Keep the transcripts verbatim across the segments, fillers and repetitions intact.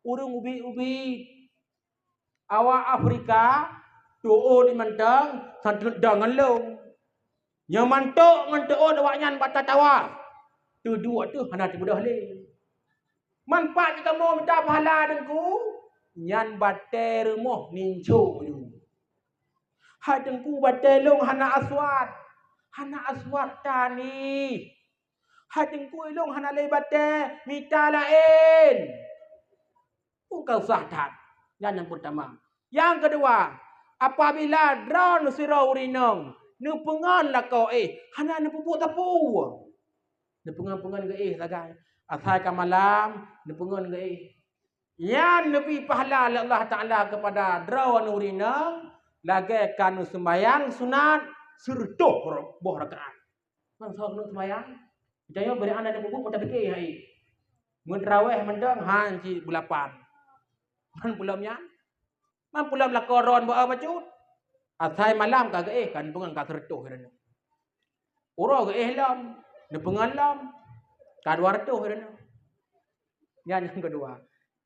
ureuëng ubit-ubit. Awak Afrika, tuôt mantong, santeuet dong ngon lôn. Nyoe mantok ngon tuôt awaknyan bak tatawa. Teuduek teuh hana teubeudôh lé. Man pat kamoe mita pahala Teungku? Nyan batée rumoh ninco nyoe. Hai Teungku, batée lôn hana aswad. Hana aswad tani. Hai Teungku, lôn hana lé batée, mita laén. Peue ka usah that. Nyan nyang peurtama. Nyang keudua, apabila droeneuh sidroe ureuëng inong neupeungon lakoe éh, hana neupeubuet sapeue. Neupeungon-peungon geuéh sagai. Asai ka malam, neupeungon geuéh. Nyan neubri pahala lé Allah Taala keupada droeneuh ureuëng inong lagée ka neuseumbahyang sunat sireutôh boh rakaat. Ngon soe keuneuk seumbahyang? Geutanyoe bri hana neupeubuet meutabike hai. Meutraweh mantong han cit beulapan. Man peulom nyan? Man peulom lakoe droen bak bacut? Asai malam ka geuéh, ka neupeungon ka sireutôh droeneuh. Uroe geuéh lom, neupeungon lom, ka dua reutôh droeneuh. Nyan nyang keudua.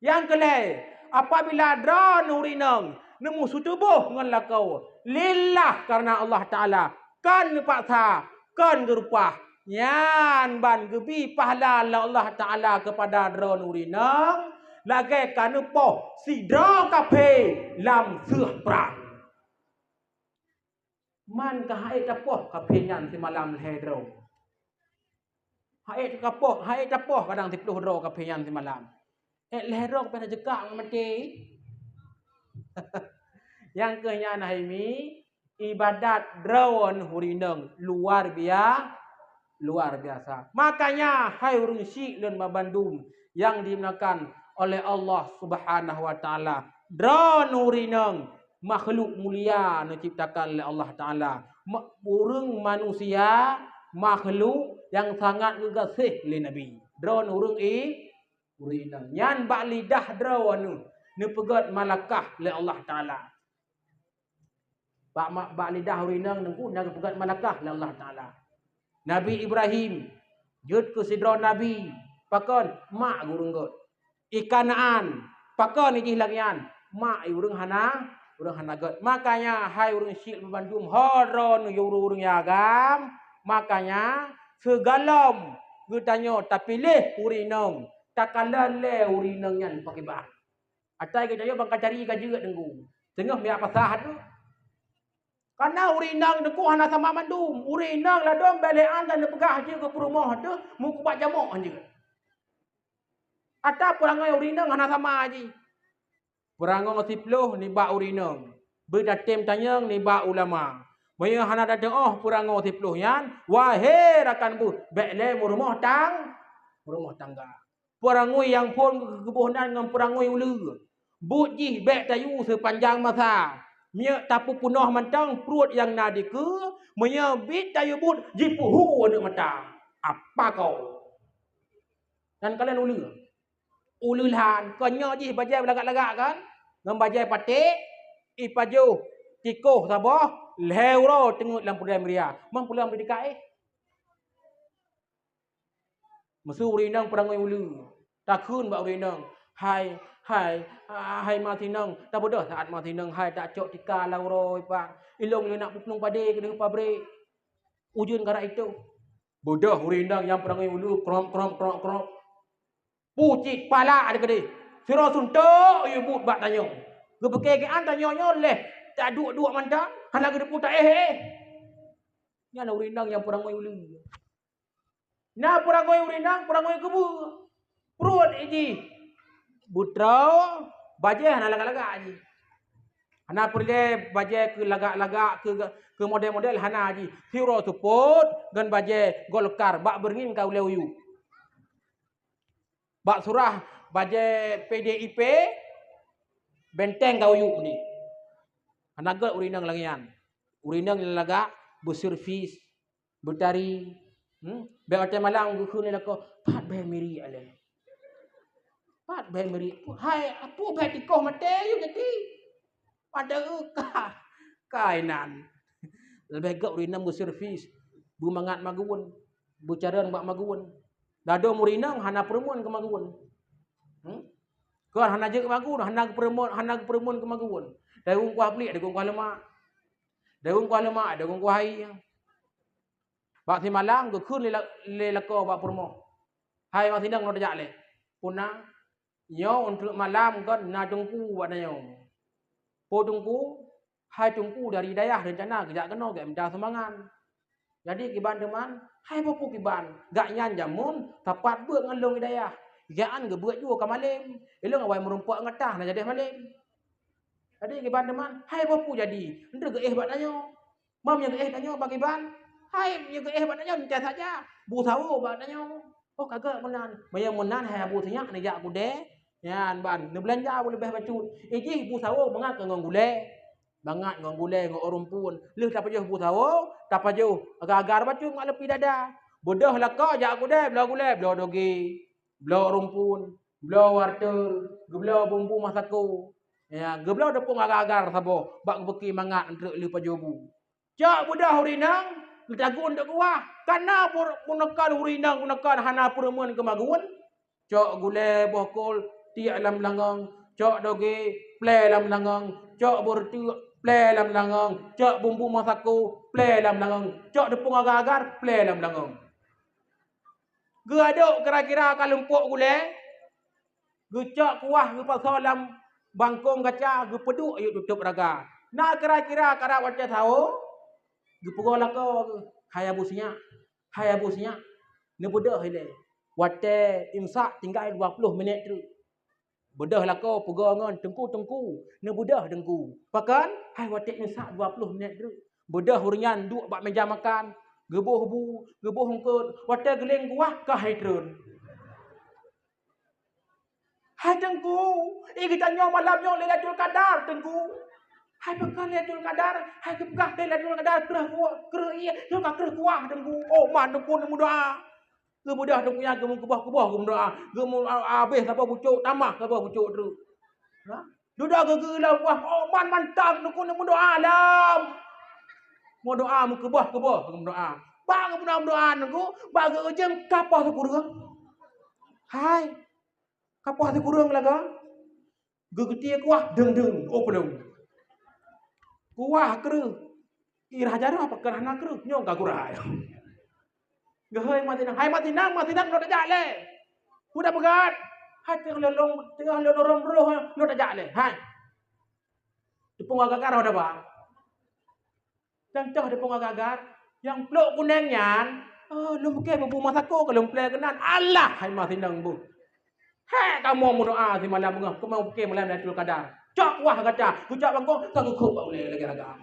Nyang keulhée, apabila droeneuh ureuëng inong neumeuseutubôh ngon lakoe lillah kareuna Allah Taala, kon geupaksa, kon geureupah, nyan ban geubri pahala lé Allah Taala keupada droeneuh ureuëng inong lagée ka neupoh sidroe kaphé lam seueh prang. Man ka ha'ék tapoh kaphé nyan simalam lhée droe. Ha'ék tapoh, ha'ék tapoh kadang siplôh droe kaphé nyan simalam. Ék lhée droe kaphé na jeukak ngon maté. Nyang keuh nyan hai mi, ibadat droeneuh ureuëng inong luar bia-, luar biasa. Makanya hai ureuëng syik lôn banmandum nyang dimuliakan oleh Allah Subhanahu wa Taala, droeneuh ureuëng inong makhluk mulia neuciptakan lé Allah Taala. Ma-, ureuëng manusia makhluk nyang sangat geugaséh lé Nabi. Droeneuh ureuëng i-, ureuëng inong. Nyan bak lidah droeneuh neupeugét malakah lé Allah Taala. Bak ma-, bak lidah ureuëng inong Teungku na geupeugét malakah lé Allah Taala. Nabi Ibrahim jeuet keu sidroe nabi, pakon? Mak geuh ureuëng gét. I Kanaan, pakon jih lagée nyan? Mak ureuëng hana, ureuëng hana gét. Makanya hai ureuëng syik banmandum, ho droeneuh ureuëng-ureuëng nyang agam, makanya sigohlom geutanyoe tapiléh ureuëng inong, takalon lé ureuëng inong nyan pakriban. Asai geutanyoe ban ka cari ka jeuet Teungku. Teungoh miyak pasah tu. Kareuna ureuëng inong Teungku hana sama mandum. Ureuëng inong ladôm bék lé an dan neupeugah jeuet keu peurumoh teuh meukubat jamok jeuet. Ata peurangoi ureuëng inong hana sama jih. Peurangoi siplôh nibak ureuëng inong, beutatém tanyong nibak ulama. Meunyoe hana tateuoh peurangoi siplôh nyan, wahé rakan beuh, bék lé meurumoh tang-, meurumoh tangga. Peurangui nyang phon geuboh nan ngon peurangui uleue. Buet jih bék tayue seupanjang masa. Miet tapeupunoh mantong pruet nyang na dikeue, meunyoe bit tayue buet jipeuhu aneuëk mata. Apa kau? Nyan kalon uleue. Uleue lhan, kon nyoe jih bajée lagak-lagak kan? Ngon bajée paték, ipajoh tikoh saboh, lhée uroe teungeut lam peudai meuria. Man pulang beudekat éh. Meusu ureuëng inong peurangui uleue, takheun bak ureuëng inong, "Hai, hai, hai ma sinong, tabeudôh saát ma sinong, hai tacok tika lam uroe pat. Ilong lé nak puplueng padé keudeh pabrék. Ujeuen karak itôh." Beudôh ureuëng inong nyang peurangui uleue, krop, krop, krop, krop. Pucit pala ada keudeh. Sidroe suntok yue buet bak tanyoe. Geupeuke keu an tanyoe nyoe leh taduek-duek mantong, hana geuteupeue taéh-éh. Nyan ureuëng inong nyang peurangui uleue. Na peurangui ureuëng inong, peurangui keubeue. Pruet jih beutroe, bajée hana lagak-lagak jih. Hana peureulée bajée keu lagak-lagak, keu, keu model-model hana jih. Sidroe seupôt ngon bajée Golkar bak beurangin ka ulée uyuek. Bak surah bajée P D I P, benteng ka uyuek ni. Hana gét ureuëng inong lagée nyan. Ureuëng inong nyang lagak beuservis, beutari. Hmm? Bék watée malam geukheun lé lakoe, "Pat bék miri alée. Pat bék miri. Hai, apu bék tikoh maté yue jadi." Padahai ka, ka inan. Leubeh gét ureuëng inong beuservis, beumangat magun, beucarông bak magun. Ladôm ureuëng inong hana peureumeun keu magun. Hmm? Kon hana jeuet keu magun, hana geupeureumeun, hana geupeureumeun keu magun. Dagon kuah pliek, dagon kuah leumak. Dagon kuah leumak, dagon kuah hai. Bak simalam geukheun lé la-, lé lakoe bak peurumoh. "Hai, ma sinong, nyoe tajak lé." "Peue na?" "Nyoe untreuk malam kon na teungku bak tanyoe." "Peue teungku?" "Hai teungku dari dayah reuncana geujak keunoe gét mita sumbangan." "Jadi kiban teuma?" "Hai peue-peue kiban, gobnyan jameun sapat beuet ngon lôn di dayah. Gobnyan geubeuet jua ka malém. Ilôn awai meurumpok ngon tah na jadeh malém." "Jadi kiban teuma?" "Hai peue-peue jadi, untreuk geuéh bak tanyoe." "Mam nyang geuéh tanyoe bak kiban?" "Hai nyang geuéh bak tanyoe mita saja. Bu sawoe bak tanyoe." "Oh, ka gét meunan." "Meunyoe meunan hai Abu Sinyak neujak keudè nyan ban neubeulanja beu leubeh bacut. Ijih bu sawoe mangat ngon gulèe. Mangat ngon gulèe ngon urumpun. Lheueh tapajoh bu sawoe, tapajoh agar-agar bacut ngon leupie dada. Beudôh lakoe jak keudè bloe gulèe, bloe dogè, bloe urumpun, bloe wareuteue, geubloe bumbu masako. Ya, geubloe teupông agar-agar saboh bak geupeukè mangat untreuk lheueh pajoh bu. Cok beudôh ureueng inong, geutagun teuk kuah. Kana bur-, geuneukon ureueng inong geuneukon hana peureumeun keu magun. Cok gulèe boh kol tiek lam langong, cok dogè plè lam langong, cok beureuteuk plè lam langong, cok bumbu masako plè lam langong, cok teupông agar-agar plè lam langong. Geuadok kira-kira ka lumpok gulèe, geucok kuah geupasoe lam bangkong gaca, geupeuduek yôh tutôp raga. Na kira-kira karab watèe sawoe, geupeugah lakoe geuh, "Hai Abu Sinyak, hai Abu Sinyak, neubeudôh ilèe. Watèe imsak tinggai dua ploh minèt treuk." Beudôh lakoe peugah ngon, "Teungku, Teungku, neubeudôh Teungku." "Pakon?" "Hai watèe imsak dua ploh minèt treuk." Beudôh ureueng nyan duek bak mèja makan, geuboh bu, geuboh eungkôt, watèe geuléng kuah ka hai treun. "Hai Teungku, i geutanyoe malam nyoe Lailatul Qadar, Teungku." "Hai pakon Lailatul Qadar?" "Hai geupeugah Lailatul Qadar kreueh kuah, kreueh ié, nyoe ka kreueh kuah, Teungku." "Oh, man Teungku neumeudoa." Geubeudôh Teungku nyan geumeukeubah-keubah geumeudoa. Geumeu-, habéh saboh pucôk, tamah saboh pucôk treuk. Ha? Dudoe geugeu lam kuah, "Oh, man mantap Teungku neumeudoa lom." Meudoa meukeubah-keubah geumeudoa. Bak geumeudoa-meudoa Teungku, bak geu-, ujong ka poh sikureueng. Hai. Ka poh sikureueng lagoe. Geugeutie kuah deung-deung, oh, peuleueng. Kuah kreueh. Irah jaroe pakon hana kreueh, nyoe ka gura. Geuhôi ma sinong, "Hai ma sinong, ma sinong, nyoe tajak lé." Peue tapeugah? "Hai teungoh lôn, teungoh lôn rhom roh, nyoe tajak lé." Hai. Teupông agar-agar ho daba. Contoh teupông agar-agar, nyang plôk kunèng nyan, oh, lôn pike bumbu masako ka lôn plè keunan. Alah, hai ma sinong beuh. Hék kamoe meudoa simalam beungoh, kamoe pike malam Lailatul Qadar. Cok kuah gata, geucok bangkong, ka geukhôb bak ulèe lagèe raga.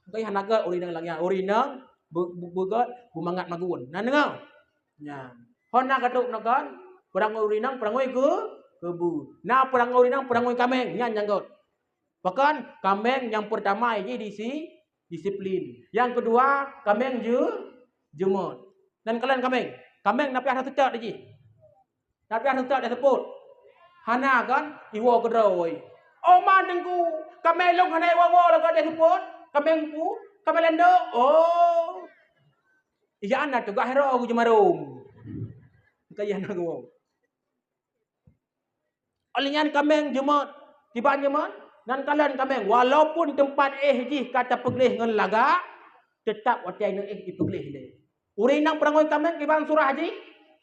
Maka hana gèt ureueng inong lagèe nyan. Ureueng inong be-, be-, beugèt beumangat magun. Na deungö? Nyan. Hana ka trôk na kon, peurangui ureueng inong, peurangui keu-, keubeue. Na peurangui ureueng inong, peurangui kaméng, nyan nyang gèt. Pakon, kaméng nyang peurtama jih disi-, disiplin. Nyang keudua, kaméng jeu-, jeumot. Dan kalon kaméng, kaméng na piah na seutôt jih. Na piah na seutôt jih seupôt. Hana kan, iwoe keudroe. "Oh, man Teungku, kaméng lôn hana iwoe-woe lagèe jih seupôt. Kaméng pu, kaméng landok." Oh. Ija na tugaih roh geuh jeumarôm. Ka ija na geuwoe. Óh lheueh nyan kaméng jeumot, kiban jeumot, nan kalon kaméng, walaupun teumpat éh jih ka tapeugleh ngon lagak, teutap watèe neu éh ipeugleh lé. Ureueng inong peurangui kaméng kiban surah jih,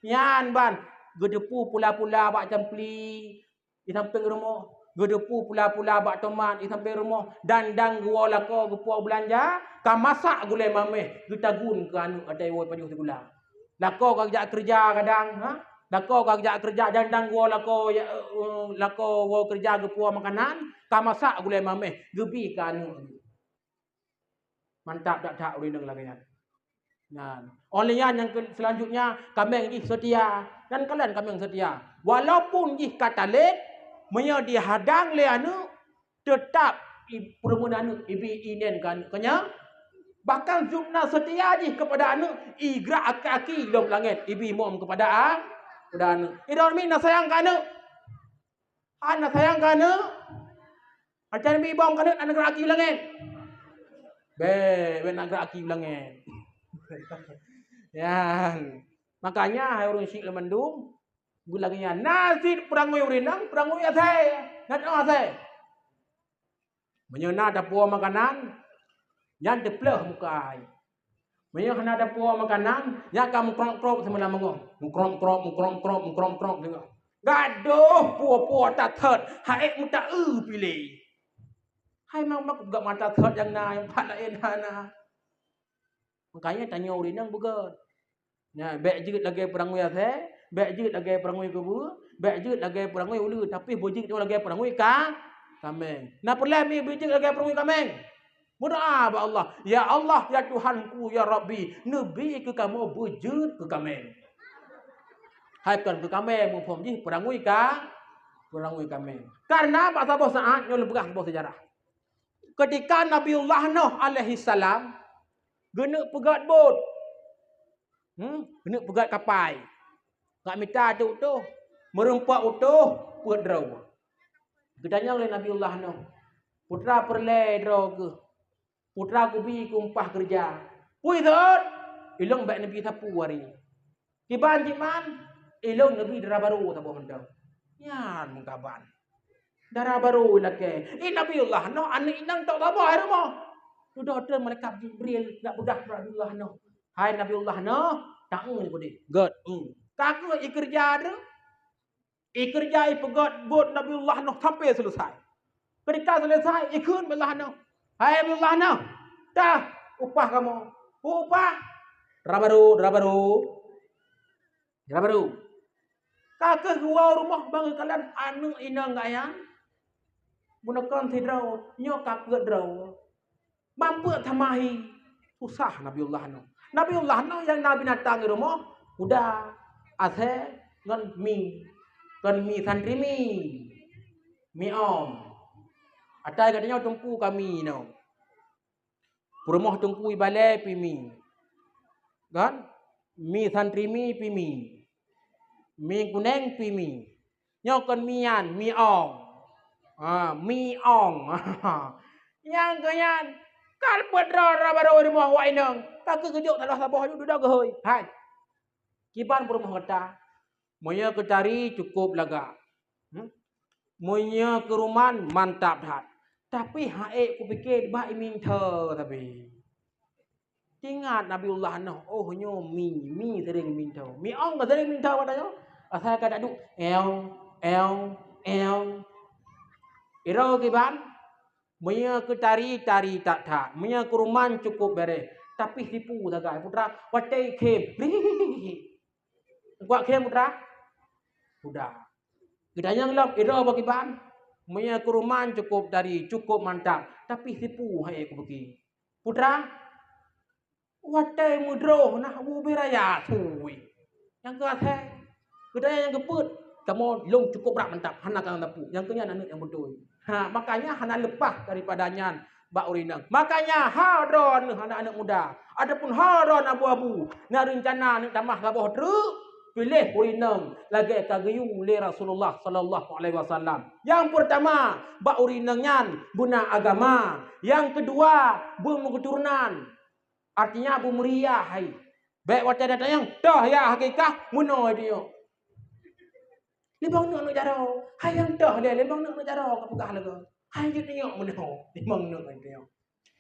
nyan ban geuteupeue pula-pula bak campli di sampéng rumoh, geuteupeue pula-pula bak tomat di sampéng rumoh, dan dang geuwoe lakoe geupuwoe beulanja, ka masak gulèe maméh, geutagun keu aneuk watèe woe pajoh sikula. Lakoe ka geujak keureuja kadang, ha? Lakoe ka geujak keureuja, dan dang geuwoe lakoe, ya, eh, lakoe woe keureuja geupuwoe makanan, ka masak gulèe maméh, geubi keu aneuk. Mantap that-that ureueng inong lagèe nyan. Nyan. Óh lheueh nyan nyang keu-, seulanjutnya, kaméng jih seutia. Nyan kalon kaméng seutia. Walaupun jih ka talét, meunyoe dihadang lé aneuk, teutap i-, peureumeun aneuk ibi inen keu aneuk. Keunyan, bahkan zubna seutia jih keupada aneuk, igrak aki-aki lom langét, ibi mom keupada a-, keupada aneuk. Idong mi na sayang keu aneuk? Hana sayang keu aneuk? Acan ibi mom keu aneuk, aneuk grak aki u langét. Bèk, bèk na grak aki u langét. Nyan. Makanya, hai ureueng syik lôn mandum, Beulagèe nyan, na cit peurangui ureueng inong, peurangui asèe. Na teuh asèe. Meunyoe na tapuwoe makanan, nyan teupleuh muka ai. Meunyoe hana tapuwoe makanan, nyan ka meukrok-krok simalam beungoh. Meukrok-krok, meukrok-krok, meukrok-krok teungoh. Gadôh puwoe-puwoe that-that, han ék meuta-eu piléh. Hai mak, mak, gak mata that nyang na, nyang pat laén hana. Makanya tanyoe ureueng inong beugèt. Nyan, bèk jeuet lagèe peurangui asèe, bèk jeuet lagèe peurangui keubeue, bèk jeuet lagèe peurangui uleue, tapi beujeuet lagèe peurangui ka-, kaméng. Na peureulèe mi beujeuet lagèe peurangui kaméng? Meudoa bak Allah, "Ya Allah, ya Tuhanku, ya Rabbi, neubi keu kamoe beujeuet keu kaméng." Hai kon keu kaméng, muphom jih peurangui ka-, peurangui kaméng. Karena bak saboh saat, nyoe lôn peugah saboh seujarah. Ketika Nabiullah Nuh alaihissalam geuneuk peugèt bot, Hmm, keuneuk peugèt kapai. Gak mita ateueh utôh, meurumpok utôh, peuet droe. Geutanyong lé Nabiullah Nuh, "Putra peureulèe droe keuh, putra kubi keu upah keureuja." "Peue seut?" "Ilôn bèk neubi sapeue ari nyoe." "Kiban cit man?" "Ilôn neubi dara barô saboh mantong." Nyan meukaban. Dara barô lakèe. Eh, Nabiullah Nuh, aneuk inong tok saboh di rumoh. Dudoe treun malaikat Jibril jak peugah bak Nabiullah Nuh, "Hai Nabiullah Nuh, ta-eu keudéh." "Gèt, eu." "Ka keuh ikeureuja droe?" Ikeureuja, ipeugèt bot Nabiullah Nuh sampai seuleusai. Ketika seuleusai, ikheun Nabiullah Nuh, "Hai Nabiullah Nuh, tah upah kamoe." "Peue upah?" "Dara barô, dara barô." Dara barô. Ka keuh geuwoe u rumoh bang geukalon aneuk inong gata nyan, meuneukon sidroe, nyoe ka peuet droe. Ban peuet sama hi, susah Nabiullah Nuh. Nabiullah Nuh nyang na binatang di rumoh, kuda, asèe, ngon mi. Kon mi santri mi. Mi ong. Asai gata nyoe teungku ka mi nyoe. Peurumoh teungku ibalèe pih mi. Kan? Mi santri mi pih mi. Mi kunèng pih mi. Nyoe kon mi nyan, mi ong. Ha, mi ong. Nyang keu nyan, ka peuet droe dara barô di rumoh awak inong. Ka keuh geujok salah saboh ju dudoe geuhôi. Hai. Kiban peurumoh gata? Meunyoe keu tari cukôp lagak. Hmm? Meunyoe keu ruman mantap that. Tapi han ék kupike bak iminto tapi. Ingat Nabiullah Nuh, oh nyoe mi, mi sering minto. Mi ong ka sering minto bak tanyoe. Asai ka taduek, eong, eong, eong. Iro kiban, meunyoe keu tari, tari that-that. Meunyoe keu ruman cukôp bèrèh. Tapi sipu sagai, putra, watèe khém. Kuat khém putra? Sudah. Geutanyong lom, iro bak kiban? Meunyoe keu ruman cukôp tari, cukôp mantap, tapi sipu han ék kupike. Putra, watèe meudroh na ubé raya sui. Nyang keu asèe, geutanyong nyang keu peuet, kamoe lôn cukôp brat mantap, hana kang tapu. Nyang keu nyan aneuk nyang beutôi. Ha, makanya hana leupah daripada nyan bak ureueng inong. Makanya, ha droeneuh aneuk-aneuk muda, ataupun ha droeneuh abu-abu, na reuncana aneuk tamah saboh treuk, piléh ureueng inong lagèe ka geuyue lé Rasulullah sallallahu alaihi wasallam. Nyang peurtama, bak ureueng inong nyan beuna agama. Nyang keudua, beumeukeuturonan. Artinya, beumeriah hai. Bèk watèe na tanyong, toh ya hakikah, meunoe tanyoe. Limong neuk neuk jaroe. Hai nyang toh lé, limong neuk neuk jaroe ka peugah lagèe. Hai jeuet tanyoe meunoe. Limong neuk neuk tanyoe.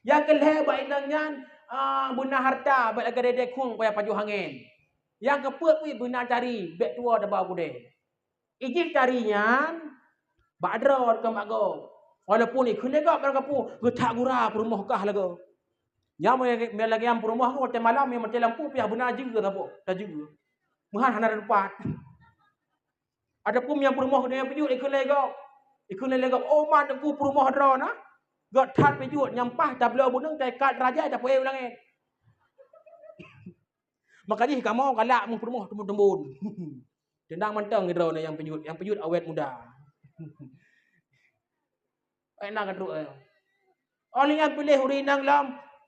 Nyang keu lhèe bak inong nyan, ah, beuna harta, bèk lagèe dédé khueng payah pajoh angén. Nyang keu peuet pih beuna tari, bèk tuwoe taba gudée. Ijih tari nyan bak droe kon bak gob. Walaupun ikheun lé gob bak kapu, geutak gura peurumoh kah lagèe. Nyan meu, meu lagèe nyan peurumoh watèe malam, nyang maté lampu payah beuna jeue saboh, tajeue. Meuhan hana teumpat. Adapun nyang peurumoh geutanyoe pijuet ikheun lé gob. Ikheun lé gob, "Oh, man teungku peurumoh droe na. Gèt that pijuet nyang paih tabloe buneung taikat rajai tapeuék u langét." Maka jih kamoe galak meupeurumoh teumbon-teumbon. Teunang mantong droe na nyang pijuet, nyang pijuet awet muda. Ék na ka trok, eh. Óh lheueh nyan piléh ureueng inong lom,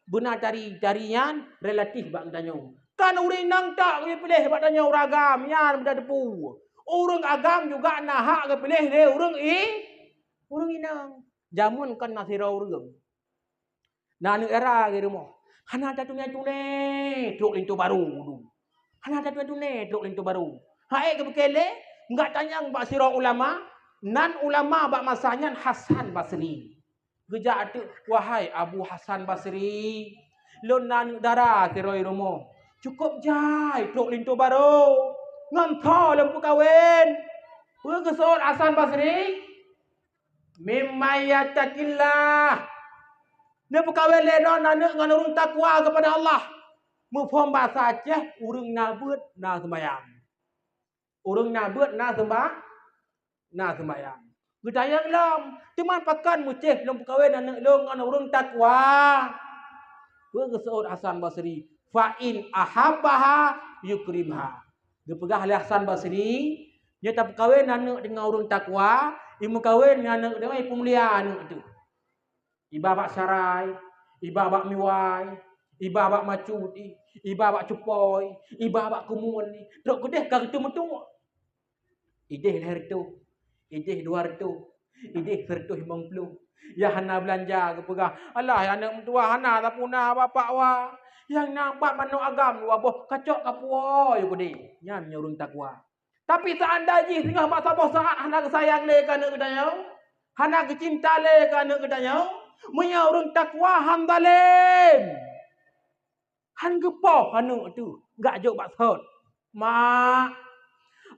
beuna tari, tari nyan relatif bak geutanyoe. Kan ureueng inong tok geupiléh bak tanyoe ureueng agam, nyan beutateupeue. Ureueng agam juga na hak geupiléh lé ureueng i-, ureueng inong. Jameun kan na sidroe ureueng. Na aneuk dara di rumoh. Hana tatuné-tuné trok linto barô dum. Hana tatuné-tuné trok linto barô. Hai geupike lé, Nggak tanyong bak sidroe ulama, nan ulama bak masa nyan Hasan Basri. Geujak teuk, "Wahai Abu Hasan Basri, lôn na aneuk dara sidroe rumoh. Cukôp jai trok linto barô. Ngon soe lôn peukawen?" Peue geuseuôt Hasan Basri? "Mimman yattaqillah." Neupeukawen lé droeneuh aneuk ngon ureuëng takwa keupada Allah. Muphom basa Aceh, ureuëng na beuet na seumayang. Ureuëng na beuet na seumba-, na seumayang. Geutanyong lom, "Teuma pakon meucéh lôn peukawen aneuk lôn ngon ureuëng takwa?" Peue geuseuôt Hasan Basri, "Fa in ahabbaha yukrimha." Geupeugah lé Hasan Basri, "Nyoe tapeukawen aneuk deungon ureuëng takwa, imeukawen aneuk deungon ipeumulia aneuk teuh." Iba bak sarai, iba bak miwai, iba bak macut, iba bak cupoi, iba bak kumun, trok keudeh ka geuteumeuteuek. Ideh lhèe reutôh, ideh dua reutôh, ideh sireutôh limong ploh. Nyang hana beulanja geupeugah, "Alah, aneuk meutuwah hana tapuna bapak wa. Nyang na bak manok agam dua boh kacok kapuwoe keudeh." Nyan meunyoe ureuëng takwa. Tapi seuandai jih singoh bak saboh saát hana geusayang lé keu aneuk geutanyoe, hana geucinta lé keu aneuk geutanyoe, meunyoe ureuëng takwa han zalém, han geupoh aneuk teuh, gak jok bak sot, "Mak,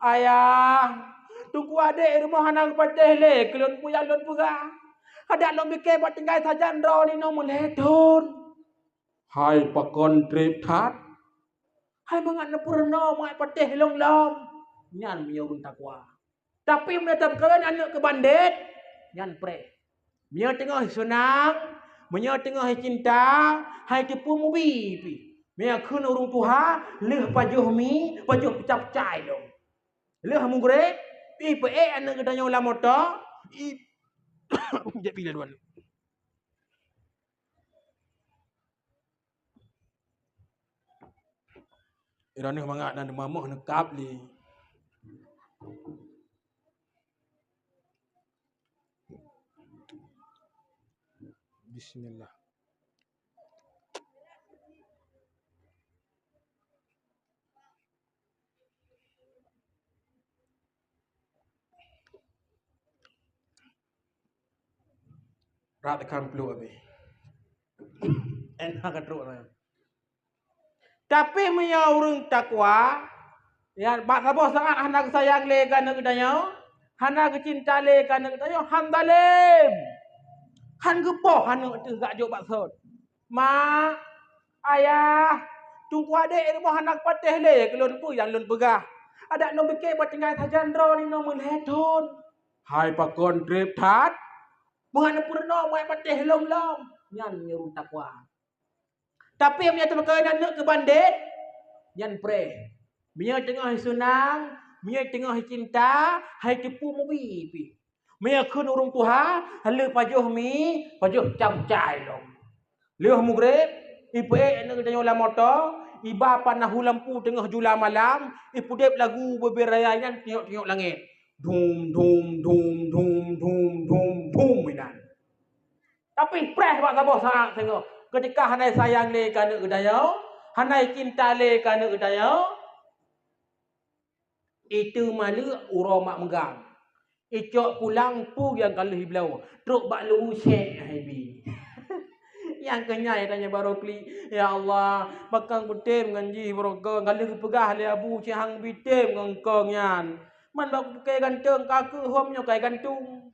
ayah, teungku adék rumoh hana geupatéh lé keu lôn peue nyang lôn peugah. Adak lôn bike bak tinggai sajan droeneuh meulhèe thon." Hai pakon treb that! Hai mangat neupeurunoe mangat patéh lom-lom! Nyan meunyoe ureuëng takwa. Tapi meunyoe tapeukawen aneuk keu bandét, nyan preh. Meunyoe teungoh seunang, meunyoe teungoh cinta, hai teupeu mubi pih. Meunyoe kheun ureuëng tuha, lheueh pajoh mi, pajoh peucah-peucah lom. Lheueh mugreb, ipeuék aneuk geutanyoe lam moto, i-, jak pih lalu aneuk. Droeneuh mangat na mamoh neukab lé. Bismillah. Rab tekan pluek abéh. Enak ka trok na. Tapi meunyoe ureuëng takwa, ya, bak saboh saát hana geusayang lé keu aneuk geutanyoe, hana geucinta lé keu aneuk geutanyoe, han zalém. Han geupoh aneuk teuh gak jok bak sot. "Mak, ayah, teungku adék rumoh hana geupatéh lé keu lôn peue nyang lôn peugah. Adak lôn bike bak tinggai sajan droeneuh meulhèe thon." Hai pakon treb that! Mangat neupeurunoe mangat patéh lom-lom. Nyan meunyoe ureuëng takwa. Tapi meunyoe tapeukawen aneuk keu bandét, nyan preh. Meunyoe teungoh seunang, meunyoe teungoh cinta, hai teupeu mubi pih. Meunyoe kheun ureuëng tuha, lheueh pajoh mi, pajoh cam cai lom. Lheueh mugreb, ipeuék aneuk geutanyoe lam moto, iba panahu lampu teungoh jula malam, ipeudeb lagu bubé raya nyan tinyok-tinyok langét. Dum, dum, dum, dum, dum, dum, dum, inan. Tapi preh bak saboh saát singoh, keutika hana sayang lé keu aneuk geutanyoe, hana cinta lé keu aneuk geutanyoe, iteumaleuk uroe mak meugang. Icok pulang peue nyang ka lheueh ibloe, trok bak luwu syèk hai bi. Nyang keu nyan tanyoe barô klik, "Ya Allah, pakon kutem ngon jih barô kong, ka lheueh geupeugah lé Abu Cihang bitem ngon kong nyan. Man bak kupeugah gantong, ka keuh hom nyoe kai gantung."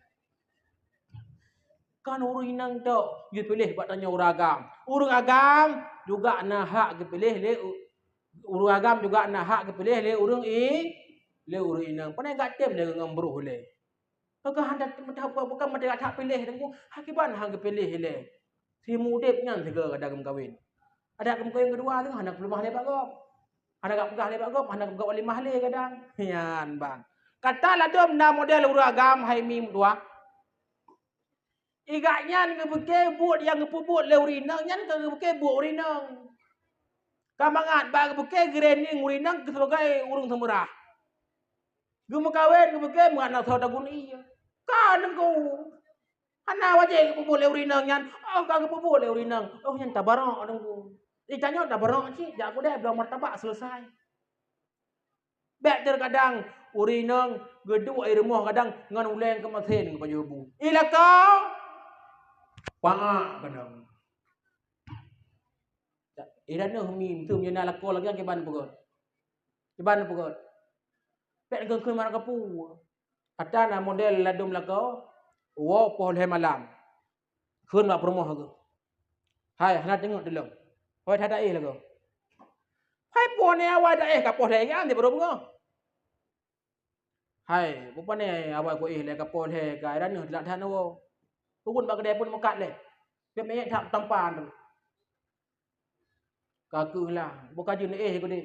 Kan ureuëng inong tok geupiléh bak tanyoe ureuëng agam. Ureuëng agam juga na hak geupiléh lé u-, ureuëng agam juga na hak geupiléh lé ureuëng i-, lé ureuëng inong. Pane gak tem lé ngon broh lé. Maka hana bukan meuteugak that piléh deungoe, hakiban han geupiléh lé. Si udeb nyan sigoe kadang geumeukawen. Adak geumeukawen keudua lé hana peuleumah lé bak gob. Hana gak peugah lé bak gob, hana gak walimah lé kadang. Nyan ban. Kata ladom na model ureuëng agam hai mi meutuah. Igak nyan geubeuke buet nyang geupeubuet lé ureuëng inong nyan ka geubeuke buet ureuëng inong. Ka mangat bak geubeuke geurening ureuëng inong keu sibagai ureuëng seumeurah. Geumeukawen geubeuke mangat na soe tagun ie. Ka teungku. Hana wajéb geupeubuet lé ureuëng inong nyan, oh ka geupeubuet lé ureuëng inong. Oh nyan tabarok teungku. Di tanyoe tabarok cit, jak keudeh bloe martabak selesai. Bèk teukadang ureueng inong geuduek i rumoh kadang ngon ulèe keumasen geupajoh bu. I lakoe, paak kadang. I danoe mi, meuseu meunyoe na lakoe lagèe nyan kiban peugöt. Kiban peugöt. Bèk kheun-kheun mara kapeue. Ata na model ladôm lakoe, woe poh lhèe malam. Kheun bak peurumoh geuh. "Hai, hana teungeut tulông. Awai that taéh lagoe." "Hai, peue nyan awai taéh ka poh lhèe nyan di barô beungoh." "Hai, peue pane awai kuéh lé ka poh lhèe ka, i danoe teulat that neuwoe. Peubuet bak keudè phôn meukat lé. Pih miyueb that tampan tu." "Ka keuh lah, bukajeuet éh keudéh.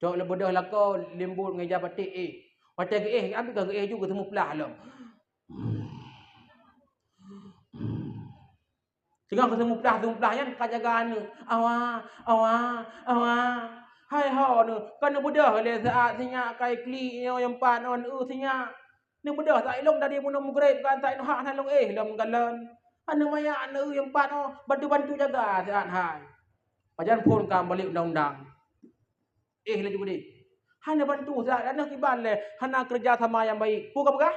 Cok lé beudôh lakoe, leumbot ngon ija paték éh. Watèe geuéh, ambi ka geuéh ju geuseumeuplah lom." Teungoh geuseumeuplah-seumeuplah nyan ka jaga aneuk. "Awa, awa, awa." Hai ho neuh, ka neubeudôh lé saát sinyak kai klik nyoe nyang pat ngon eu sinyak. Neubeudôh saát ilong dari bunoe meugreb kan saát inoe hak hana lôn éh lom galon. Aneuk manyak aneuk eu nyang pat nyoe bantu-bantu jaga saát hai. Pajan phôn ka balik undang-undang. Éh laju keudéh. Hana bantu saát aneuk kiban lé, hana keureuja sama nyang baik. Peue ka peugah?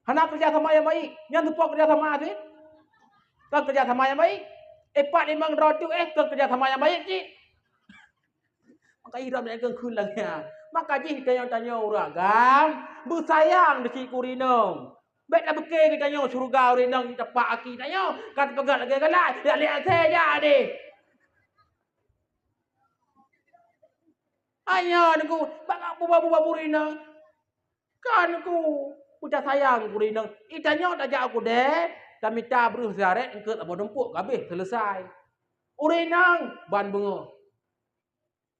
Hana keureuja sama nyang baik. Nyan teupeue keureuja sama cit? Kon keureuja sama nyang baik. Eh, pat limong droe teuk, eh, kon keureuja sama nyang baik cit. Maka irab nyang kheun lagèe nyan. Maka jih tanyoe-tanyoe ureueng agam beusayang di siku rinong. Bèk tabeuke geutanyoe syeuruga ureueng inong tapak aki tanyoe. Ka teupeugah lagèe galai, yak liak asèe jak deh. Hanya nunggu bak buba-buba ureueng inong. Kan ku, ku tasayang keu ureueng inong. I tanyoe tajak u keudè, tamita breuh sigaret eungkôt saboh dumpuk, ka abéh, seuleusai. Ureueng inong ban beungoh.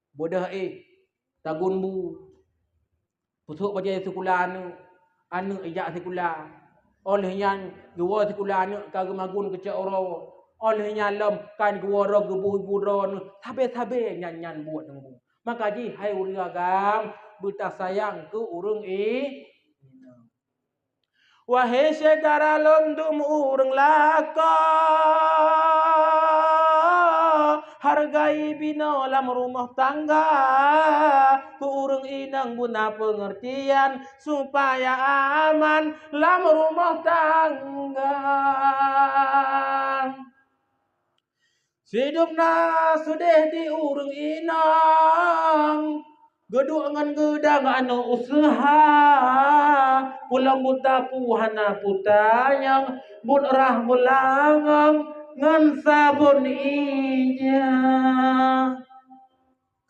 Beudôh éh, tagun bu. Peusok bajèe sikula aneuk, aneuk ijak sikula. Óh lheueh nyan geuwoe sikula aneuk ka geumagun keucok uroe. Óh lheueh nyan lom kan geuwoe droe geubu-bu droeneuh. Sabe-sabe nyan, nyan buet ngon bu. Maka jih hai ureueng agam, beutasayang keu ureueng i-, inong. Wahé syedara lôn dum ureueng lakoe, hargai binoe lam rumoh tangga, keu ureueng inong beuna peungeurtian, supaya aman lam rumoh tangga. Sidub na seudeh di ureueng inong, geuduek ngon geudang aneuk useuha, pulang buta pu hana putanyong, buet rhah beulangong ngon sabon ija.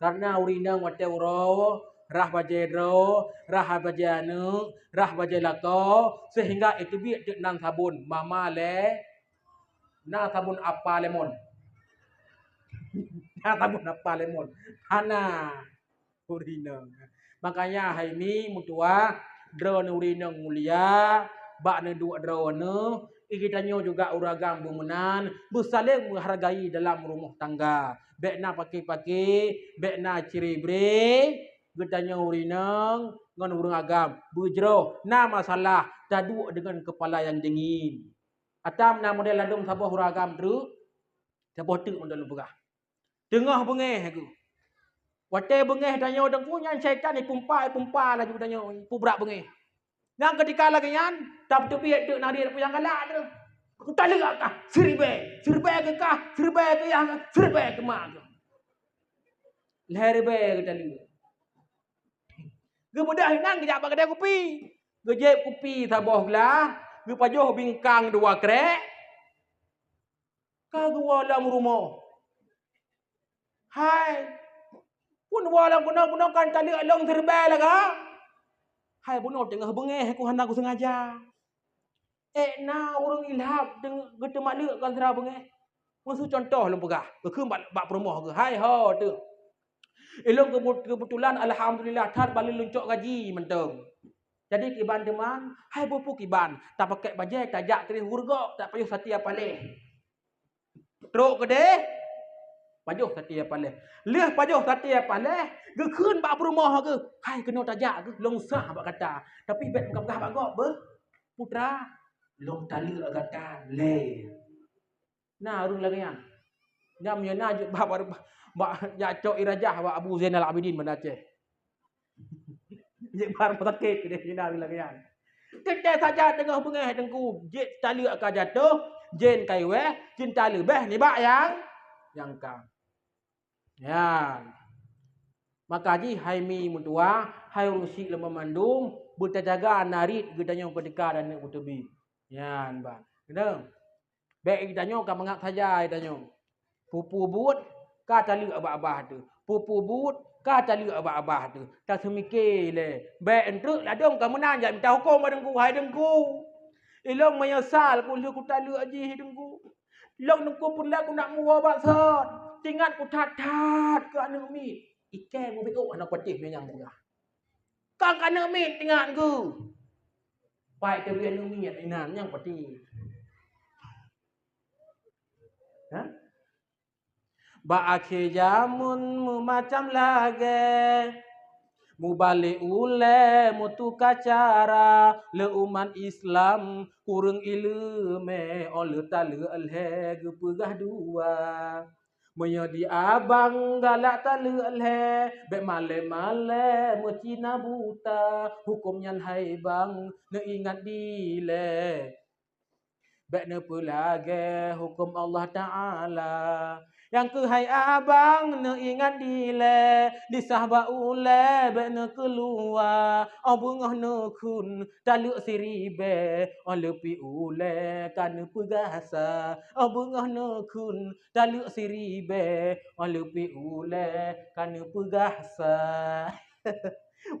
Kareuna ureueng inong watèe uroe, rhah bajèe droe, rhah bajèe aneuk, rhah bajèe lakoe, seuhingga iteubiet teuk nan sabon mama lé, na sabon apa lemon. Na sabon apa lemon. Hana. Ureueng inong. Makanya hai mi meutuah, droeneuh ureueng inong mulia, bak neuduek droeneuh, i geutanyoe juga ureueng agam beumeunan, beusaléng meuhargai dalam rumoh tangga. Bèk na pake-pake, bèk na cire-bire, geutanyoe ureueng inong ngon ureueng agam beujroh, na masalah taduek deungon keupala nyang deungin. Atam na model ladôm saboh ureueng agam treuk, saboh teuk model lôn peugah. Teungoh beungéh geuh. Watèe beungéh tanyoe teungku nyan syaitan ipumpa, ipumpa laju tanyoe, ipubrak beungéh. Nyang keutika lagèe nyan, tapeuteubiet teuk nariet peue nyang galak teuh. Kutaleuek kah, siribèe, siribèe keu kah, siribèe keu yah, siribèe keu mak kah. Lhèe ribèe kutaleuek. Geubeudôh inan geujak bak keudè kupi. Geujieb kupi saboh glah, geupajoh bingkang dua krèk. Ka geuwoe lam rumoh. Hai, phôn woe lam keunoe, keunoe kan taleuek lôn siribèe lagak. Hai bunoe teungoh beungéh ku hana kusengaja. Ék na ureueng ilham deung-, geuteumaleuek kon sira beungéh. Meuseu cuntoh lôn peugah, geukheun bak, bak peurumoh geuh, hai ho teuh. Ilôn keubut-, keubeutulan alhamdulillah that ban lôn cok gaji mantong. Jadi kiban teuma, hai beupu kiban, tapakèk bajèe tajak keudéh u reugok, tapajoh satia paléh. Trok keudéh, pajoh satia paléh. Lheueh pajoh satia paléh, geukheun bak peurumoh geuh, hai keunoe tajak geuh, lôn sah bak gata. Tapi bèk meupeugah bak gob beuh, putra, lôn taleuek gata lé. Na ureueng lagèe nyan. Nyan meunyoe na jeuet bak, bak, bak jak cok ijazah bak Abu Zainal Abidin Banda Aceh. Cit bak rumoh sakét keudéh Cina lagèe nyan. Teuntèe saja teungoh beungèh Teungku, jeuet taleuek ka jatoh, jén ka iwèh, cinta leubeh nibak nyang, nyang ka. Nyan. Maka jih hai mi meutuah, hai ureueng syiek lom banmandum, beutajaga narit geutanyoe keutika dan aneuk beuteubiet. Nyan ban. Keuneuk. Bèk geutanyoe ka mangat saja geutanyoe. Peue-peue buet ka taleuek bak babah teuh. Peue-peue buet ka taleuek bak babah teuh. Taseumiké lé. Bèk eunteuk ladôm ka meunan jak mita hukôm bak Teungku, hai Teungku. Ilôn meunyeusal ku lheueh kutaleuek jih Teungku. Lôn Teungku peureulèe kuneuk muwoe bak sot. Teuingat ku that-that keu aneuk miet. Ikèe mubiôh aneuk patéh meunyan peugah. Kon keu aneuk miet teuingat ku. Pai teubiet aneuk miet inan nyang patéh. Ha? Bak akhé jameun meumacam lagèe, mubalek ulèe meutuka cara, lé umat Islam kureueng ileumèe, óh lheueh taleuek lhèe geupeugah dua. Meunyoe di abang galak taleuek lhèe, bèk malèe-malèe meucina buta, hukôm nyan hai bang neuingat dilèe. Bèk neupeulagèe hukôm Allah Taala. Nyang keuhai abang neuingat dilèe, disah bak ulèe bèk neukeuluwa. Óh beungoh neukheun taleuek siribèe, óh lheueh pih ulèe ka neupeugah sa. Óh beungoh neukheun taleuek siribèe, óh lheueh pih ulèe ka neupeugah sa.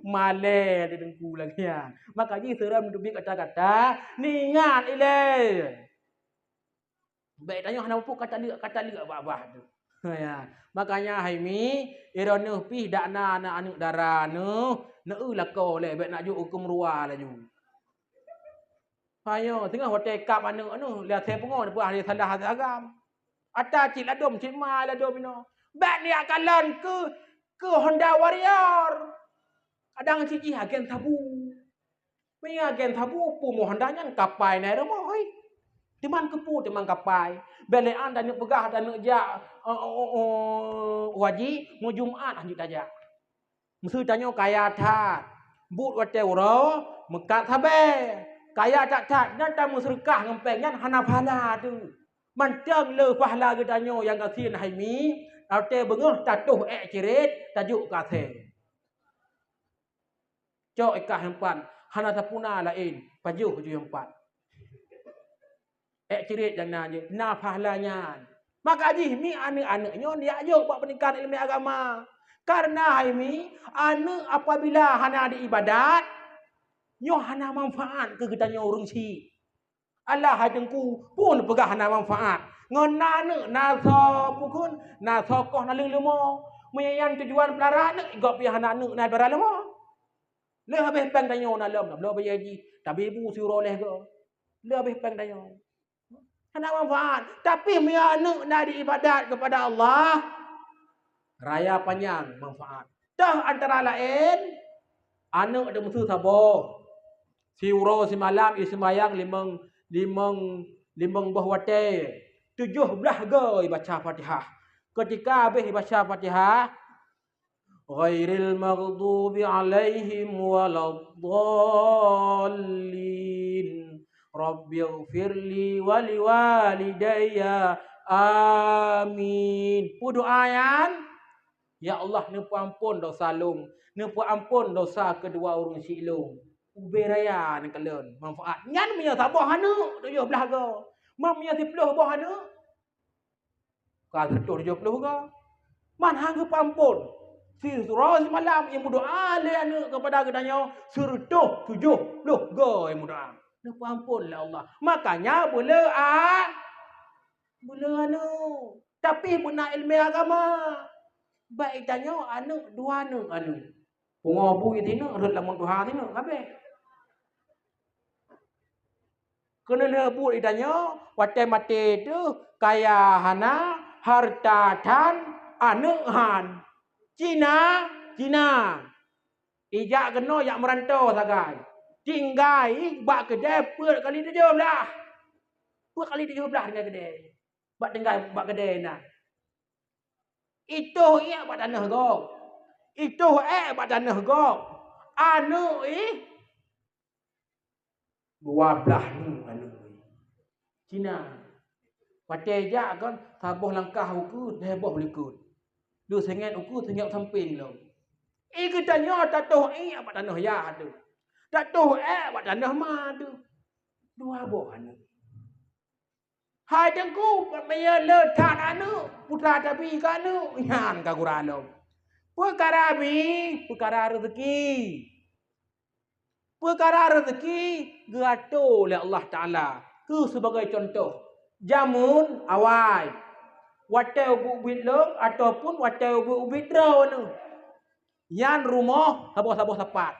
Malèe di Teungku lagèe nyan. Maka jih seureuem teubiet kata-kata, neuingat ilèe. Bèk tanyoe hana muphom ka taleuek, ka taleuek bak babah teuh. Ya. Makanya hai mi, droeneuh pih dak na aneuk-aneuk dara neuh, neueu lakoe lé, bèk neujok u keumeurua laju. Hai nyoe, teungoh watèe kab aneuk neuh, lé asèe pungo neupeugah lé salah asèe agam. Ata cit ladôm, cit ma ladôm inoe. Bèk neujak kalon keu, keu Honda Warrior. Kadang cit jih agen sabu. Meunyoe agen sabu, peue meuh Honda nyan kapai na i rumoh, hôi. Teuma keupeue teuma kapai. Bèk lé an taneuk peugah taneuk jak, eh, eh, eh, eh, wajéb, meujumat hanjeuet tajak. Meuseu tanyoe kaya that, buet watèe uroe meukat sabé. Kaya that-that, nyan tameuseudeukah ngon péng nyan hana pahala teuh. Mantong le pahala geutanyoe nyang gasien hai mi, watèe beungoh tatoh èk cirét, tajok keu asèe. Cok i kah nyang pat, hana tapuna laén, pajoh ju nyang pat. Èk cirét nyang na jeuet, na pahala nyan. Maka jih mi aneuk-aneuk nyoe neujak jok bak peundidikan ileumèe agama. Kareuna hai mi, aneuk apabila hana di ibadat, nyoe hana manfaat keu geutanyoe ureueng syiek. Alah hai Teungku, peue neupeugah hana manfaat. Ngon na aneuk, na soe pukon, na soe koh naleueng leumo. Meunyo nyan tujuan peulara aneuk, gob pih hana aneuk na peulara leumo. Lheueh habéh péng tanyoe na lom, na bloe bajèe jih, tabi bu siuroe lhèe goe. Lheueh habéh péng tanyoe. Hana manfaat. Tapi meunyo aneuk na di ibadat keupada Allah, raya panyang manfaat. Toh antara laén, aneuk teumeuseu saboh. Siuroe simalam iseumbayang limong, limong, limong boh watèe. Tujoh blah goe ibaca Fatihah. Keutika habéh ibaca Fatihah, ghairil maghdubi 'alaihim waladdallin. Rabbighfirli wa liwalidayya. Amin. Peue doa nyan? Ya Allah, neupeuampon dosa lôn, neupeuampon dosa keudua ureueng syiek lôn. Ubé raya neukalon manfaat. Nyan meunyoe saboh aneuk tujoh blah goe. Man meunyoe siplôh boh aneuk, ka sireutoh tujoh plôh goe. Man han geupeuampon. Siuroe simalam nyang meudoa lé aneuk keupada geutanyoe, sireutoh tujoh plôh goe nyang meudoa. Neupeuampon lé Allah. Makanya beuleu a-, beuleu aneuk. Tapi beuna ileumèe agama. Bak geutanyoe aneuk dua aneuk aneuk. Pungo bu i sineuk rhot lam tuha sineuk habéh. Keuneulheueh buet geutanyoe, watèe maté teuh, kaya hana, hareuta that, aneuk han. Cina, Cina. Ijak keunoe jak meuranto sagai. Tinggai bak keudè peuet kali tujoh blah. Peuet kali tujoh blah tinggai keudè. Bak tinggai bak keudè na. Itoh iék bak tanoh gob. Itoh èk bak tanoh gob. Aneuk ih, dua blaih nu aneuk ih. Cina. Watée jak kan, saboh langkah ukeue, lhée boh likot. Dua sengét ukeue, sengét sampéng lom. Ih, geutanyoe tatoh ék bak tanoh yah teuh. Tatoh ék bak tanoh ma teuh. Dua boh aneuk. Hai Teungku, meunyoe le that aneuk, putra tabi keu aneuk, nyan ka gura lom. Peukara bi, peukara reuzeuki. Peukara reuzeuki geuato lé Allah Taala. Keu sibagai cuntoh, jameun awai, watée ubit-ubit lom ataupun watée ubit-ubit droeneuh, nyan rumoh saboh-saboh sapat.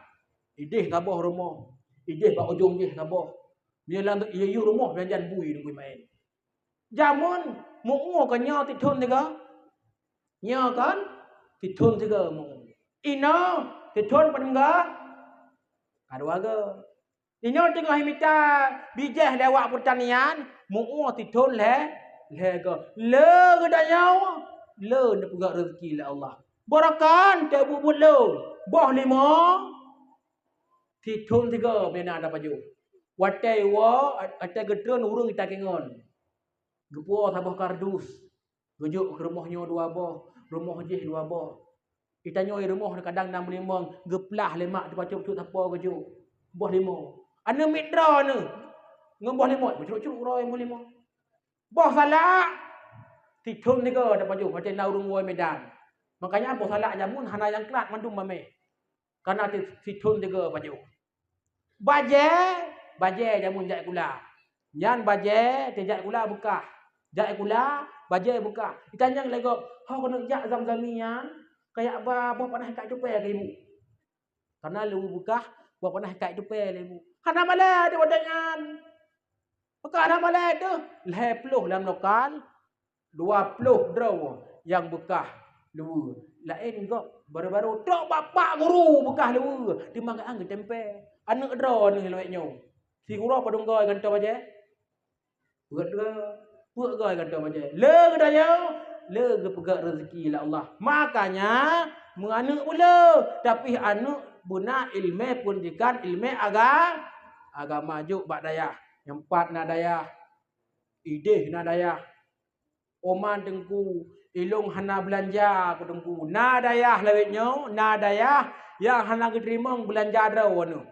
Ideh saboh rumoh, ideh bak ujong jih saboh. Nyan lam yue-yue rumoh nyan bui, bui maén. Jameun meu-ue kon nyoe sithon tiga. Nyoe kon sithon tiga meu-ue. Inoe sithon padum ga? Ka dua ga. Inoe teungoh mita bijéh lé awak peurtanian, meu-ue sithon lhée, lhée ga. Le geutanyoe, le neupeugah reuzeuki lé Allah. Barokon teubuet-buet le, boh lima, sithon tiga meunan tapajoh. Watée woe, watée geutreun ureuëng ita kingon. Geupuwoe saboh kardus, geujok keu rumoh nyoe dua boh, rumoh jih dua boh. Ita nyoe rumoh kadang na meulimong, geuplah lé mak teupacut-pacut sapo geujok. Boh limo. Aneuk miet droeneuh ngon boh limo, meucuruk-curuk uroe boh limo. Boh salak, sithon tiga tapajoh watée na ureuëng woe Medan. Makanya boh salak jameun hana nyang klat, mandum mameh. Kana ti-, sithon tiga pajoh. Bajée, bajée jameun jak sikula. Nyan bajée teuh jak sikula beukah. Jak sikula, bajée beukah. Itanyong lé gob, "Ho keuneuk jak Zamzami nyan?" "Kajak ba boh panah ikat tupée keu ibu." Kana leuweuh beukah, boh panah ikat tupée lé ibu. Hana malée deh watée nyan. Maka hana malée deh, lhée ploh lam lokal, dua ploh droe nyang beukah luweue. Laén gob baru-baru trok bapak guru beukah luweue, teuma geuang geutempé. Aneuk droeneuh lawét nyoe. Siuroe padum goe gantoe bajée? Peuet goe. Peuet goe gantoe bajée. Le geutanyoe, le geupeugah reuzeuki lé Allah. Makanya, meuaneuk beu le, tapi aneuk beuna iéleumé peundidikan, iéleumé aga-, agama jok bak dayah. Nyang pat na dayah, ideh na dayah. Oman Teungku, ilong hana beulanja keu Teungku. Na dayah lawét nyoe, na dayah nyang hana geuteurimong beulanja droeneuh.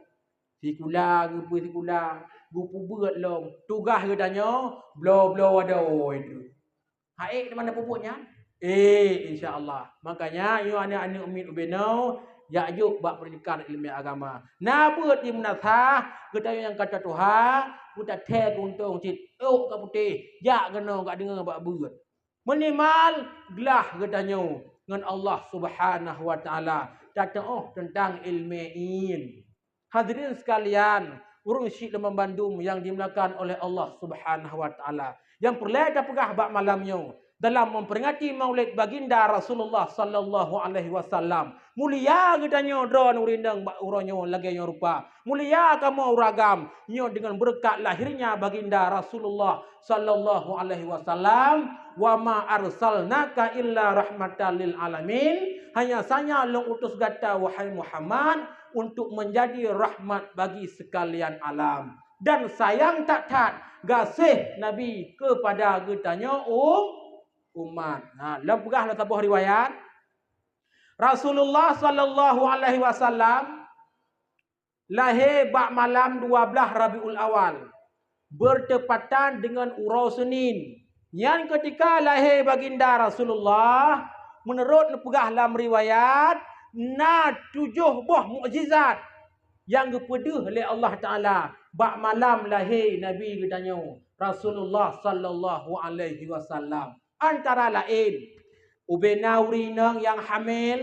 Sikula geupeu sikula, geupeubuet lom, tugaih geutanyoe bloe-bloe adoe teuh. Hai, di mana peubuet nyan? Eh, insya Allah. Makanya, nyoe aneuk-aneuk miet ubenoe, jak jok bak peundidikan iéleumé agama. Na beuet di meunasah, geutanyoe nyang ka tatuha, geutatée keuntong cit, ôk ka putéh, jak keunoe ka deungoe bak beuet. Minimal glah geutanyoe ngon Allah Subhanahu wa Taala, tateuoh teuntang iéleumé in. Hadirin sekalian, ureuëng syiek lôn banmandum nyang dimuliakan oleh Allah Subhanahu wa Taala. Nyang peureulée tapeugah bak malam nyoe, dalam memperingati Maulid Baginda Rasulullah sallallahu alaihi wasallam, mulia geutanyoe droeneuh ureuëng inong bak uroe nyoe lagée nyoe rupa. Mulia kamoe ureuëng agam nyoe deungon beureukat lahirnya Baginda Rasulullah sallallahu alaihi wasallam, "Wa ma arsalnaka illa rahmatan lil alamin." Hanya saja lôn utus gata, wahai Muhammad, untuk menjadi rahmat bagi sekalian alam. Dan sayang that-that gaséh Nabi kepada geutanyoe um-, umat. Nah, lôn peugah lôn saboh riwayat. Rasulullah sallallahu alaihi wasallam lahé bak malam dua blaih Rabiul Awal, bertepatan dengan uroe Senin. Nyan keutika lahé Baginda Rasulullah, meunurot neupeugah lam riwayat, na tujoh boh mukjizat nyang geupeudeuh lé Allah Taala bak malam lahé Nabi geutanyoe, Rasulullah sallallahu alaihi wasallam. Antara laén, ubena ureuëng inong nyang hamil,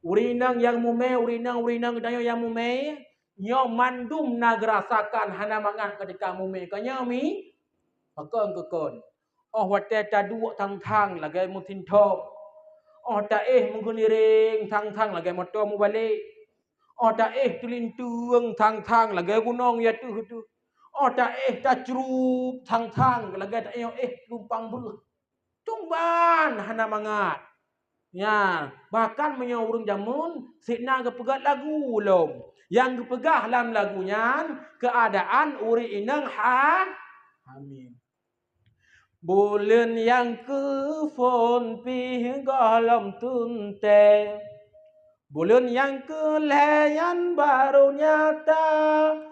ureuëng inong nyang mumé, ureuëng inong, ureuëng inong geutanyoe nyang mumé, nyoe mandum na geurasakan hana mangat keutika mumé. Ka nyoe mi? Pakon keukon. Óh watée taduek thang-thang lagée meusinthok. Óh taéh meugeuniréng thang-thang lagée moto mubalek. Óh taéh teulinteung thang-thang lagée gunong i ateueh teuh. Óh taéh tacrup thang-thang lagée taéh éh lumpang breueh. Tumban hana mangat. Nyan, bahkan meunyoe ureuëng jameun, sét na geupeugét lagu lom. Nyang geupeugah lam lagu nyan keuadaan ureuëng inong ha-, hamil. Buleuen nyang keu phon pih gohlom teuntée. Buleuen nyang keu lhée nyan barô nyata.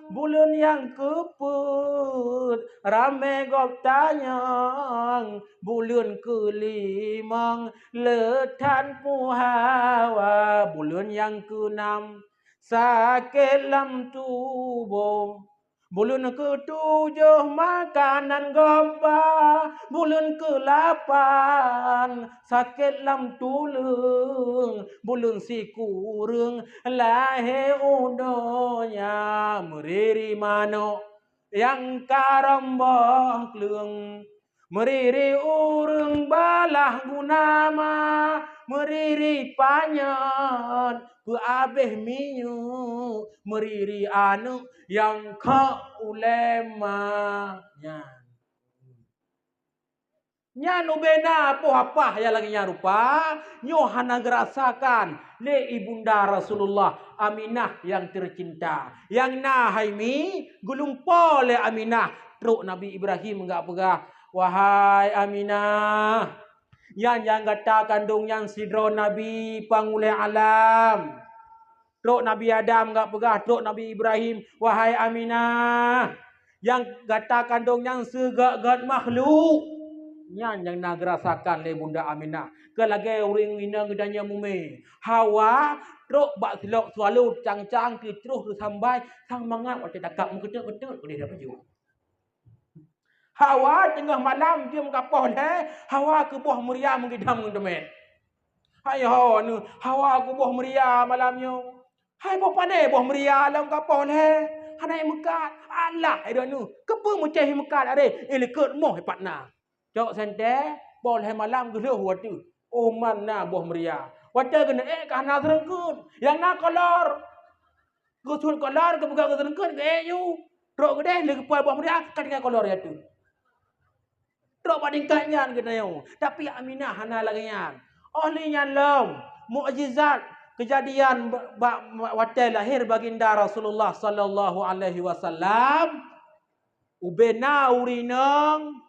Buleuen nyang keu peuet ramé gob tanyong. Buleuen keu limong le that puhawa. Buleuen nyang keu nam sakét lam tuboh. Buleuen keu tujoh makanan gob ba, buleuen keu lapan sakét lam tuleueng, buleuen sikureueng lahé u donya. Meuriri manok nyang karambah kleueng, meuriri ureuëng balah guna ma, meuriri panyöt peuabéh minyeuk, meuriri aneuëk nyang kheuk ulée ma nyan. Nyan ubena poh apah nyang lagée nyan rupa, nyoe hana geurasakan lé ibunda Rasulullah, Aminah nyang teucinta. Nyang na hai mi, geulumpo lé Aminah, trok Nabi Ibrahim geujak peugah, "Wahai Aminah, nyan nyang gata kandong nyan sidroe nabi pangulée alam." Trok Nabi Adam geujak peugah, trok Nabi Ibrahim, "Wahai Aminah, nyang gata kandong nyan seugét-gét makhluk." Nyan nyang na geurasakan lé Bunda Aminah. Keu lagée ureuëng inong geutanyoe mumé. Hawa trok bak silop swalo cang-cang teutroh teusambai sang mangat watée dakab meukeuteuk-keuteuk keudeh dapeujok. Hawa teungoh malam jeuem ka poh lhée, Hawa keu boh meuria meugidam ngon teumé. "Hai ho, neuh, Hawa keu boh meuria malam nyoe." "Hai boh pane boh meuria lom ka poh lhée, hana meukat." "Alah, hai droeneuh, keupeue meucéh meukat aré, i likot moh ipat na." Cok sentée, poh lhée malam geulheueh watée. Oh, man na boh meuria. Watée geuneuk ék ka hana seureungkeut, nyang na kolor. Geusuet kolor, geupeugah geuseureukeuen, geuék yu. Trok geudeh lé geupôi boh meuria, ka tinggai kolor ateueh. Trok bak tingkat nyan geutanyoe. Tapi Aminah hana lagée nyan. Óh lheueh nyan lom, mukjizat keujadian ba-, ba-, watée lahé Baginda Rasulullah sallallahu alaihi wasallam, ubena ureuëng inong,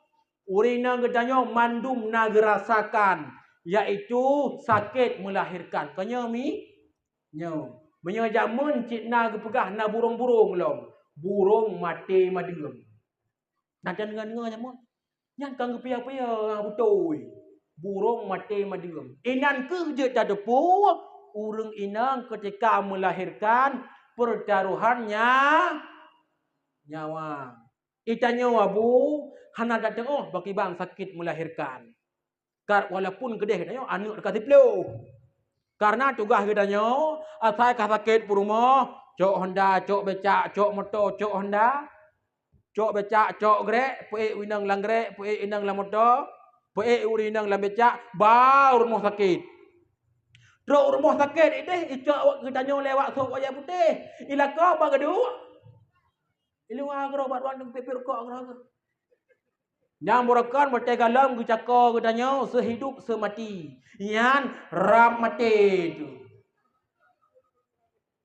ureuëng inong geutanyoe mandum na geurasakan, yaitu sakét meulahérkan. Kon nyoe mi? Nyoe, meunyoe jameun cit na geupeugah na burông-burông lom, burông maté madeueng. Na deungoe-deungoe jameun. Nyan ka geupiôh-piôh beutôi. Burông maté madeueng. Inan kheueh jeuet tateupeue ureuëng inong keutika meulahérkan peutarohan nya-, nyawa. Geutanyoe abu hana tateungoh pakriban sakét meulahérkan. Ka, walaupun keudeh geutanyoe aneuëk ka siplôh. Karena tugaih geutanyoe, asai ka sakét peurumoh, cok honda, cok becak, cok moto, cok honda, cok becak, cok grek, peuék u inong lam grek, peuék inong lam moto, peuék ureuëng inong lam becak, ba u rumoh sakét. Trok u rumoh sakét ideh, icok geutanyoe lewat sôk wayah putéh, ilakoe bak geuduek. Iluwa keudroe bak ruang teumpat rukok keudroe. Nyang beureukan watée galom geucako geutanyoe seuhidup seumati. Nyan rab maté tu.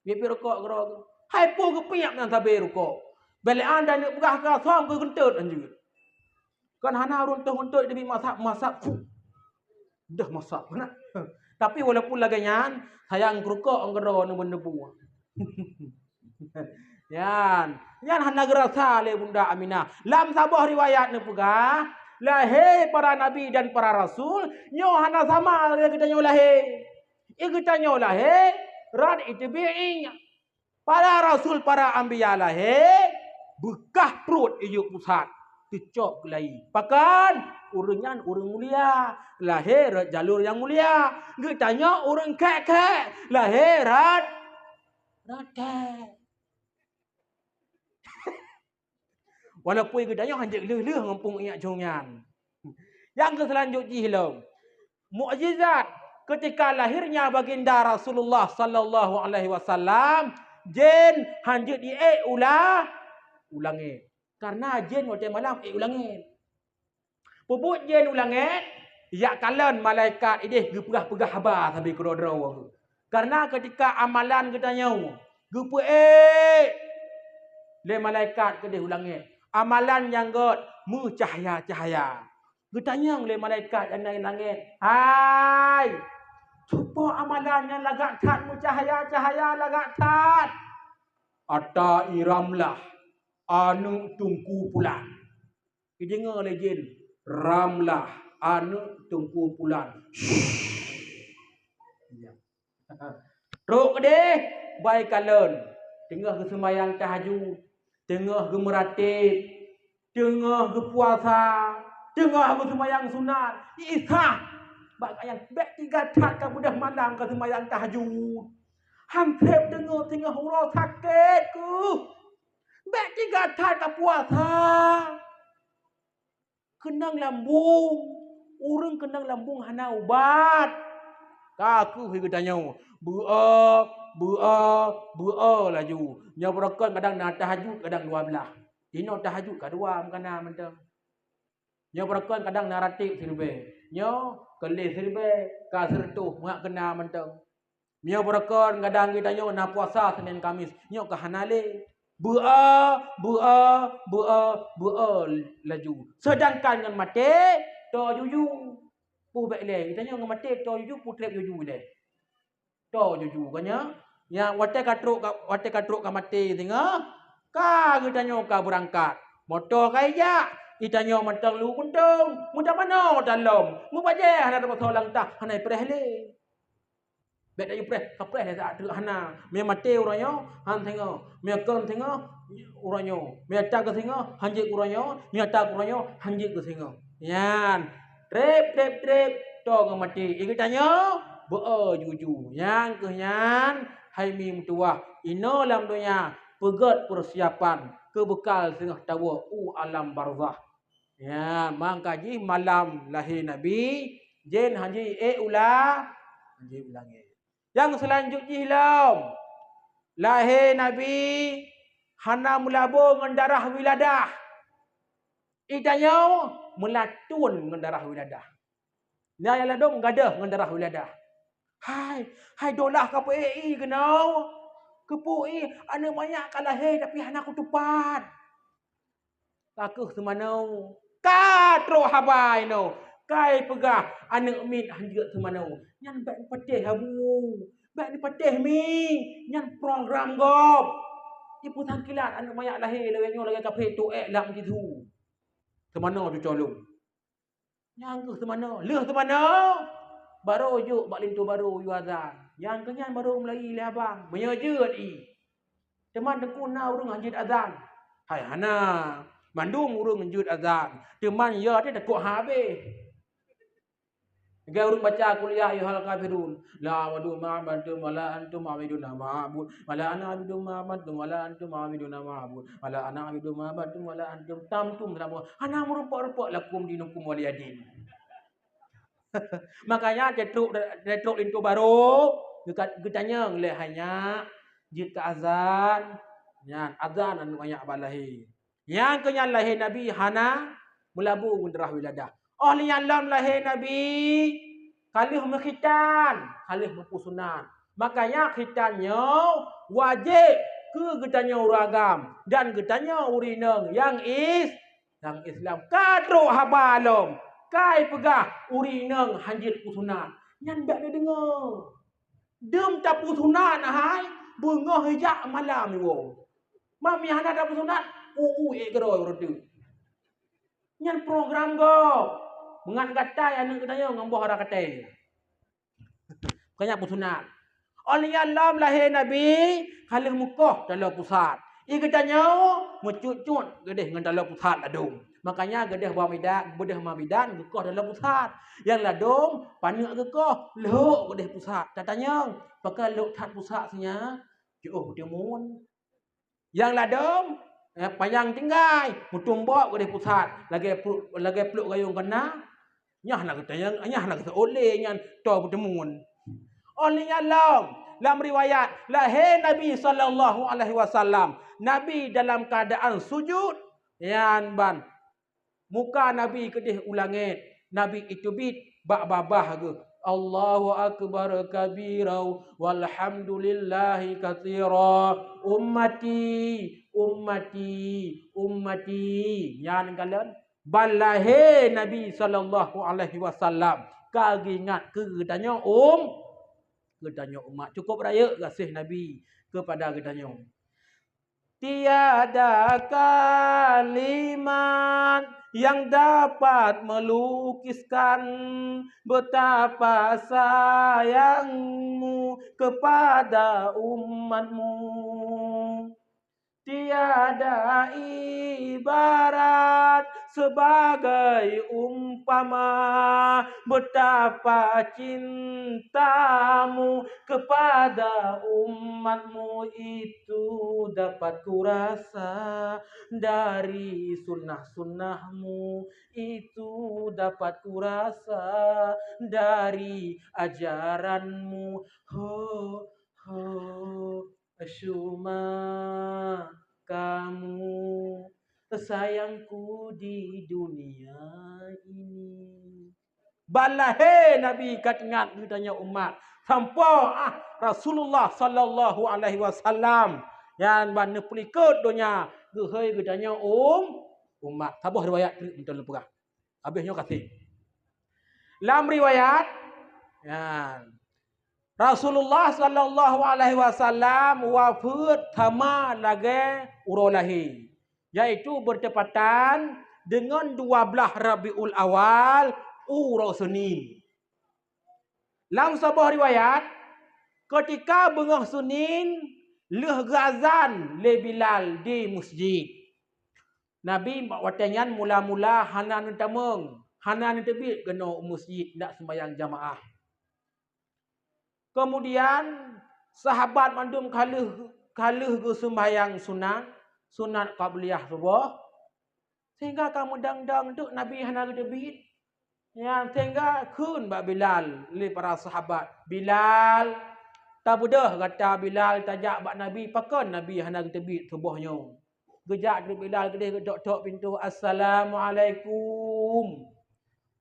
Piep-piep rukok keudroe. Hai peue geupiep nyang sabe rukok. Belean dan neuk peugah keu asom keu geunteut anjeut. Kan hana ureuëng teuh untôi dibi masak-masak, fuh. Deuh masak, nah. Tapi walaupun lagée nyan, sayang keurukok ngon keudroe neubeuneubu. Nyan, nyan hana geurasa lé Bunda Aminah. Lam saboh riwayat neupeugah, lahé para nabi dan para rasul nyoe hana sama lé geutanyoe lahé. I geutanyoe lahé rot iteubiet. Para rasul, para anbiya lahé beukah pruet iyuek pusat, teucok keulayi. Pakon? Ureuëng nyan ureuëng mulia, lahé rot jalur nyang mulia. Geutanyoe ureuëng khék-khék, lahé rot, rot khék. Walaupun geutanyoe hanjeuet lheueh-lheueh ngon pungiak jong nyan. Nyang keu seulanjut jih lom, mukjizat keutika lahirnya Baginda Rasulullah sallallahu alaihi wasallam, jén hanjeuet jiék u la-, u langét. Karena jén watée malam ék u langét. Peubuet jén u langét, jak kalon malaikat ideh geupeugah-peugah haba sabe keudroe-droe. Karena keutika amalan geutanyoe Geupeuék lé malaikat keudeh u langét. Amalan nyang gét meucahya-cahya. Geutanyong lé malaikat nyang na lam langét, "Hai, soe po amalan nyang lagak that meucahya-cahya lagak that?" "Ata i Ramlah, aneuëk Teungku Pulan." Jideungoe lé jén, "Ramlah, aneuëk Teungku Pulan." Trok deh, bai kalon, teungoh geuseumayang tahajud, teungoh geumeuratéb, teungoh geupuasa, teungoh geuseumayang sunat, Isa. Bak nyan, bék teuga that ka beudôh malam ka seumayang tahajud. Han sép deungoe teungoh uroe sakét keuh. Bék teuga that ka puasa. Keunong lambung, ureuëng keunong lambung hana ubat. Ka keuh geutanyoe, beu-e, beu-e, beu-e laju. Nyoe beureukan kadang na tahajud, kadang dua blah. Inoe tahajud ka dua meukeuna mantong. Nyoe beureukan kadang na ratéb siribée. Nyoe keu lhée siribée, ka sireutôh, meukeuna mantong. Nyoe beureukan kadang geutanyoe na puasa Senin Kamis, nyoe ka hana lé. Beu-e, beu-e, beu-e, beu-e laju. Seudangkan ngon maté, toe juju. Peue bék lé, geutanyoe ngon maté toe juju, peutrép juju lé. Toe juju ka nyoe. Nyang watée ka trok ka, watée ka trok ka maté singoh, ka geutanyoe ka beurangkat. Moto ka ijak, geutanyoe mantong lu kuntong, meutamanoe dalom, meubajée hana teupeusau langkah, hana ipreh lé. Bék tayue preh, ka preh lé saát treuk hana. Meunyoe maté uroe nyoe, han singoh. Meunyoe kon singoh, uroe nyoe. Meunyoe ata keu singoh, han jeuet uroe nyoe. Meunyoe ata keu uroe nyoe, han jeuet keu singoh. Nyan, trép, trép, trép, toe ngon maté. Geutanyoe beu-e juju. Nyang keuh nyan, hai mi meutuwah, inoe lam donya peugét peusiapan keu beukal singoh tawoe u alam barzakh. Ya, mangka jih malam lahé Nabi, jén han jiék u la-, han jiék u langét. Nyang seulanjut jih lom, lahé Nabi hana meulabô ngon darah wiladah. Geutanyoe meulatun ngon darah wiladah. Nyan nyang ladôm gadôh ngon darah wiladah. Hai, hai dolah ka peu-ék ié keunoe. Keupeue ié, aneuëk manyak ka lahé tapi hana kutupat. Ka keuh seumanoe. Ka trok haba inoe. Ka ipeugah aneuëk miet han jeuet seumanoe. Nyan bék neupatéh abu. Bék neupatéh mi. Nyan program gob. Ipeusan kilat aneuëk manyak lahé lagée nyoe lagée kaphé toh ék lam jisu. Seumanoe cucoe lôn. Nyang keuh seumanoe, lheueh seumanoe, barô jok bak linto barô yue azan. Nyang keuh nyan barô meulayi lé abang, meunyoe jeuet ié. Teuma teungku na ureuëng han jeuet azan? Hai hana, mandum ureuëng jeuet azan, teuma ya teuh takot habéh. Lagée ureuëng baca, "Qul ya ayyuhal kafirun, la a'budu ma a'badtum wa la antum 'abiduna ma a'bud, wa la ana 'abidun ma a'badtum wa la antum 'abiduna ma a'bud, wa la ana 'abidun ma a'badtum wa la antum," tam tum sama, hana meurumpok-rumpok, "Lakum dinukum waliyadin." Makanya, tetrok, tetrok linto barô, geuka-, geutanyong lé hai nyak, jeuet keu azan, nyan, azan aneuëk manyak bak lahé. Nyang keu nyan lahé Nabi hana meulabu ngon darah wiladah. Óh lheueh nyan lom lahé Nabi ka lheueh meukhitan, ka lheueh meupeusunat. Makanya khitan nyoe wajéb keu geutanyoe ureuëng agam dan geutanyoe ureuëng inong nyang is-, nyang Islam. Ka trok haba lom, ka ipeugah ureuëng inong han jeuet peusunat. Nyan bék neudeungoe. Dum tapeusunat hai, beungoh ijak malam iwoe. Mami hana tapeusunat, u-u ék keudroe ureuëng teuk. Nyan program gob. Meungat gata nyang aneuëk geutanyoe ngon boh hara katée. Keu nyan peusunat. Óh lheueh nyan lom lahé Nabi, ka lheueh meukoh taloe pusat. Ié geutanyoe meucut-cut geudeh ngon taloe pusat ladôm. Makanya geudeh bak bidan, beudeh ma bidan geukoh taloe pusat. Nyang ladôm paneuk geukoh, lhok geudeh pusat. Tatanyong, pakon lhok that pusat si nyak? Jiôh timun. Nyang ladôm, eh, panyang tinggai, meutumbok geudeh pusat, lagée pluek, lagée pluek gayong keunan. Nyan na geutanyong, nyan na geuseuôt lé nyan toe beutimun. Óh lheueh nyan lom, lam riwayat, lahé Nabi sallallahu alaihi wasallam, Nabi dalam keuadaan sujud, nyan ban muka Nabi keudeh u langét, Nabi iteubiet bak babah geuh, Allahu akbar kabira walhamdulillahi katsira. Ummati, ummati, ummati. Nyan kalon ban lahé Nabi sallallahu alaihi wasallam ka geuingat keu geutanyoe um-, geutanyoe umat. Cukup rayeuk gaséh Nabi keupada geutanyoe. Tiada kalimat yang dapat melukiskan betapa sayangmu kepada umatmu. Tiada ibarat sebagai umpama betapa cintamu kepada umatmu itu dapat kurasa dari sunnah-sunnahmu, itu dapat kurasa dari ajaranmu. Ho, ho, Syuma, kamu sayangku di dunia ini. Ban lahé Nabi ka teuingat geutanyoe umat, sampoe ah Rasulullah sallallahu alaihi wasallam nyan ban neupeulikot donya geuhôi geutanyoe um-, umat. Saboh riwayat treuk meuteun lôn peugah. Habéh nyoe kaseh. Lam riwayat, nyan, Rasulullah sallallahu alaihi wasallam wafeuet sama lagée uroe lahé, yaitu bertepatan dengan dua belas Rabiul Awal, uroe Senin. Lam saboh riwayat, keutika beungoh Senin lheueh geuazan lé Bilal di meuseujid. Nabi bak watée nyan mula-mula hana neutamong, hana neuteubiet keunoe u meuseujid ndak seumayang jamaah. Keumudian, sahabat mandum ka lheueh, ka lheueh geuseumayang sunat, sunat qabliyah suboh, sehingga ka meudang-dang teuk Nabi hana geuteubiet. Nyan sehingga kheun bak Bilal lé para sahabat, "Bilal, tabeudôh gata Bilal tajak bak Nabi, pakon Nabi hana geuteubiet suboh nyoe?" Geujak treuk Bilal keudeh geutok-tok pintoe, "Assalamualaikum."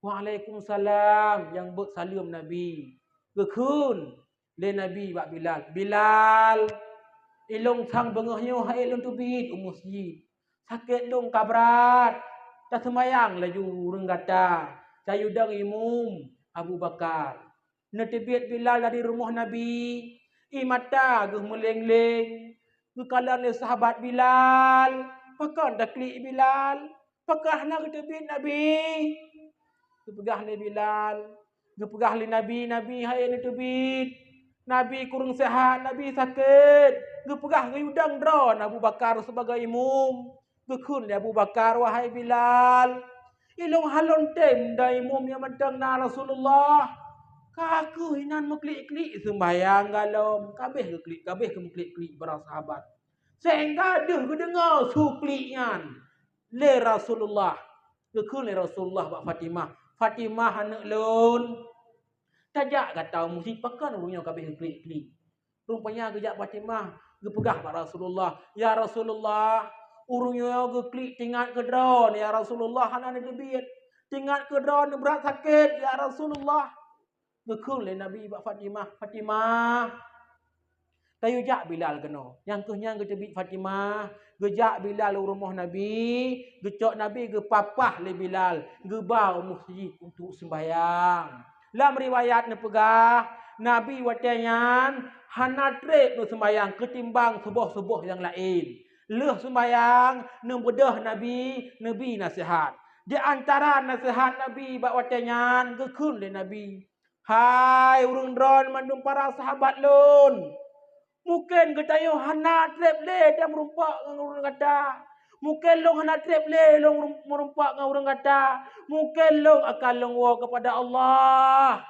"Waalaikumsalam," nyang beuet saleuem Nabi. Geukheun lé Nabi bak Bilal, "Bilal, ilôn sang beungoh nyoe han ék lôn teubiet u meuseujid. Sakét lôn ka brat. Taseumayang laju ureuëng gata, tayue dong imum Abu Bakar." Neuteubiet Bilal dari rumoh Nabi, ie mata geuh meuléng-léng. Geukalon lé sahabat, "Bilal, pakon taklik Bilal? Pakon hana geuteubiet Nabi?" Geupeugah lé Bilal, geupeugah lé Nabi, "Nabi han ék neuteubiet. Nabi kureueng seuhat, Nabi sakét." Geupeugah geuyue dong droe Abu Bakar sibagoe imum. Geukheun lé Abu Bakar, "Wahai Bilal, ilôn han lôn tem dong imum nyang mantong na Rasulullah. Ka kheueh inan meuklik-klik seumbahyang galom." Ka abéh geuklik, ka abéh geumeulik-klik para sahabat. Sehingga deuh geudeungoe su klik nyan lé Rasulullah. Geukheun lé Rasulullah bak Fatimah, "Fatimah, aneuëk lôn, tajak gata u meuseujid, pakon ureuëng nyoe ka abéh geuklik-klik?" Rupanya geujak Fatimah, geupeugah bak Rasulullah, "Ya Rasulullah, ureuëng nyoe geuklik teuingat keu droe, ya Rasulullah, hana neuteubiet. Teuingat keu droe neubrat sakét, ya Rasulullah." Geukheun lé Nabi bak Fatimah, "Fatimah, tayue jak Bilal keunoe." Nyang kheueh nyan geuteubiet Fatimah, geujak Bilal u rumoh Nabi, geucok Nabi geupapah lé Bilal, geuba u meuseujid untuk seumbahyang. Lam riwayat neupeugah, Nabi watée nyan hana treb neuseumbahyang keutimbang suboh-suboh nyang laén. Lheueh seumbahyang, neubeudôh Nabi, neubi naseuhat. Di antara naseuhat Nabi bak watée nyan geukheun lé Nabi, "Hai ureuëng droe mandum para sahabat lôn, mungken geutanyoe hana treb lé tameureumpok ngon ureuëng gata. Mungken lôn hana treb lé lôn meureumpok ngon ureuëng gata. Mungken lôn akan lôn woe keupada Allah.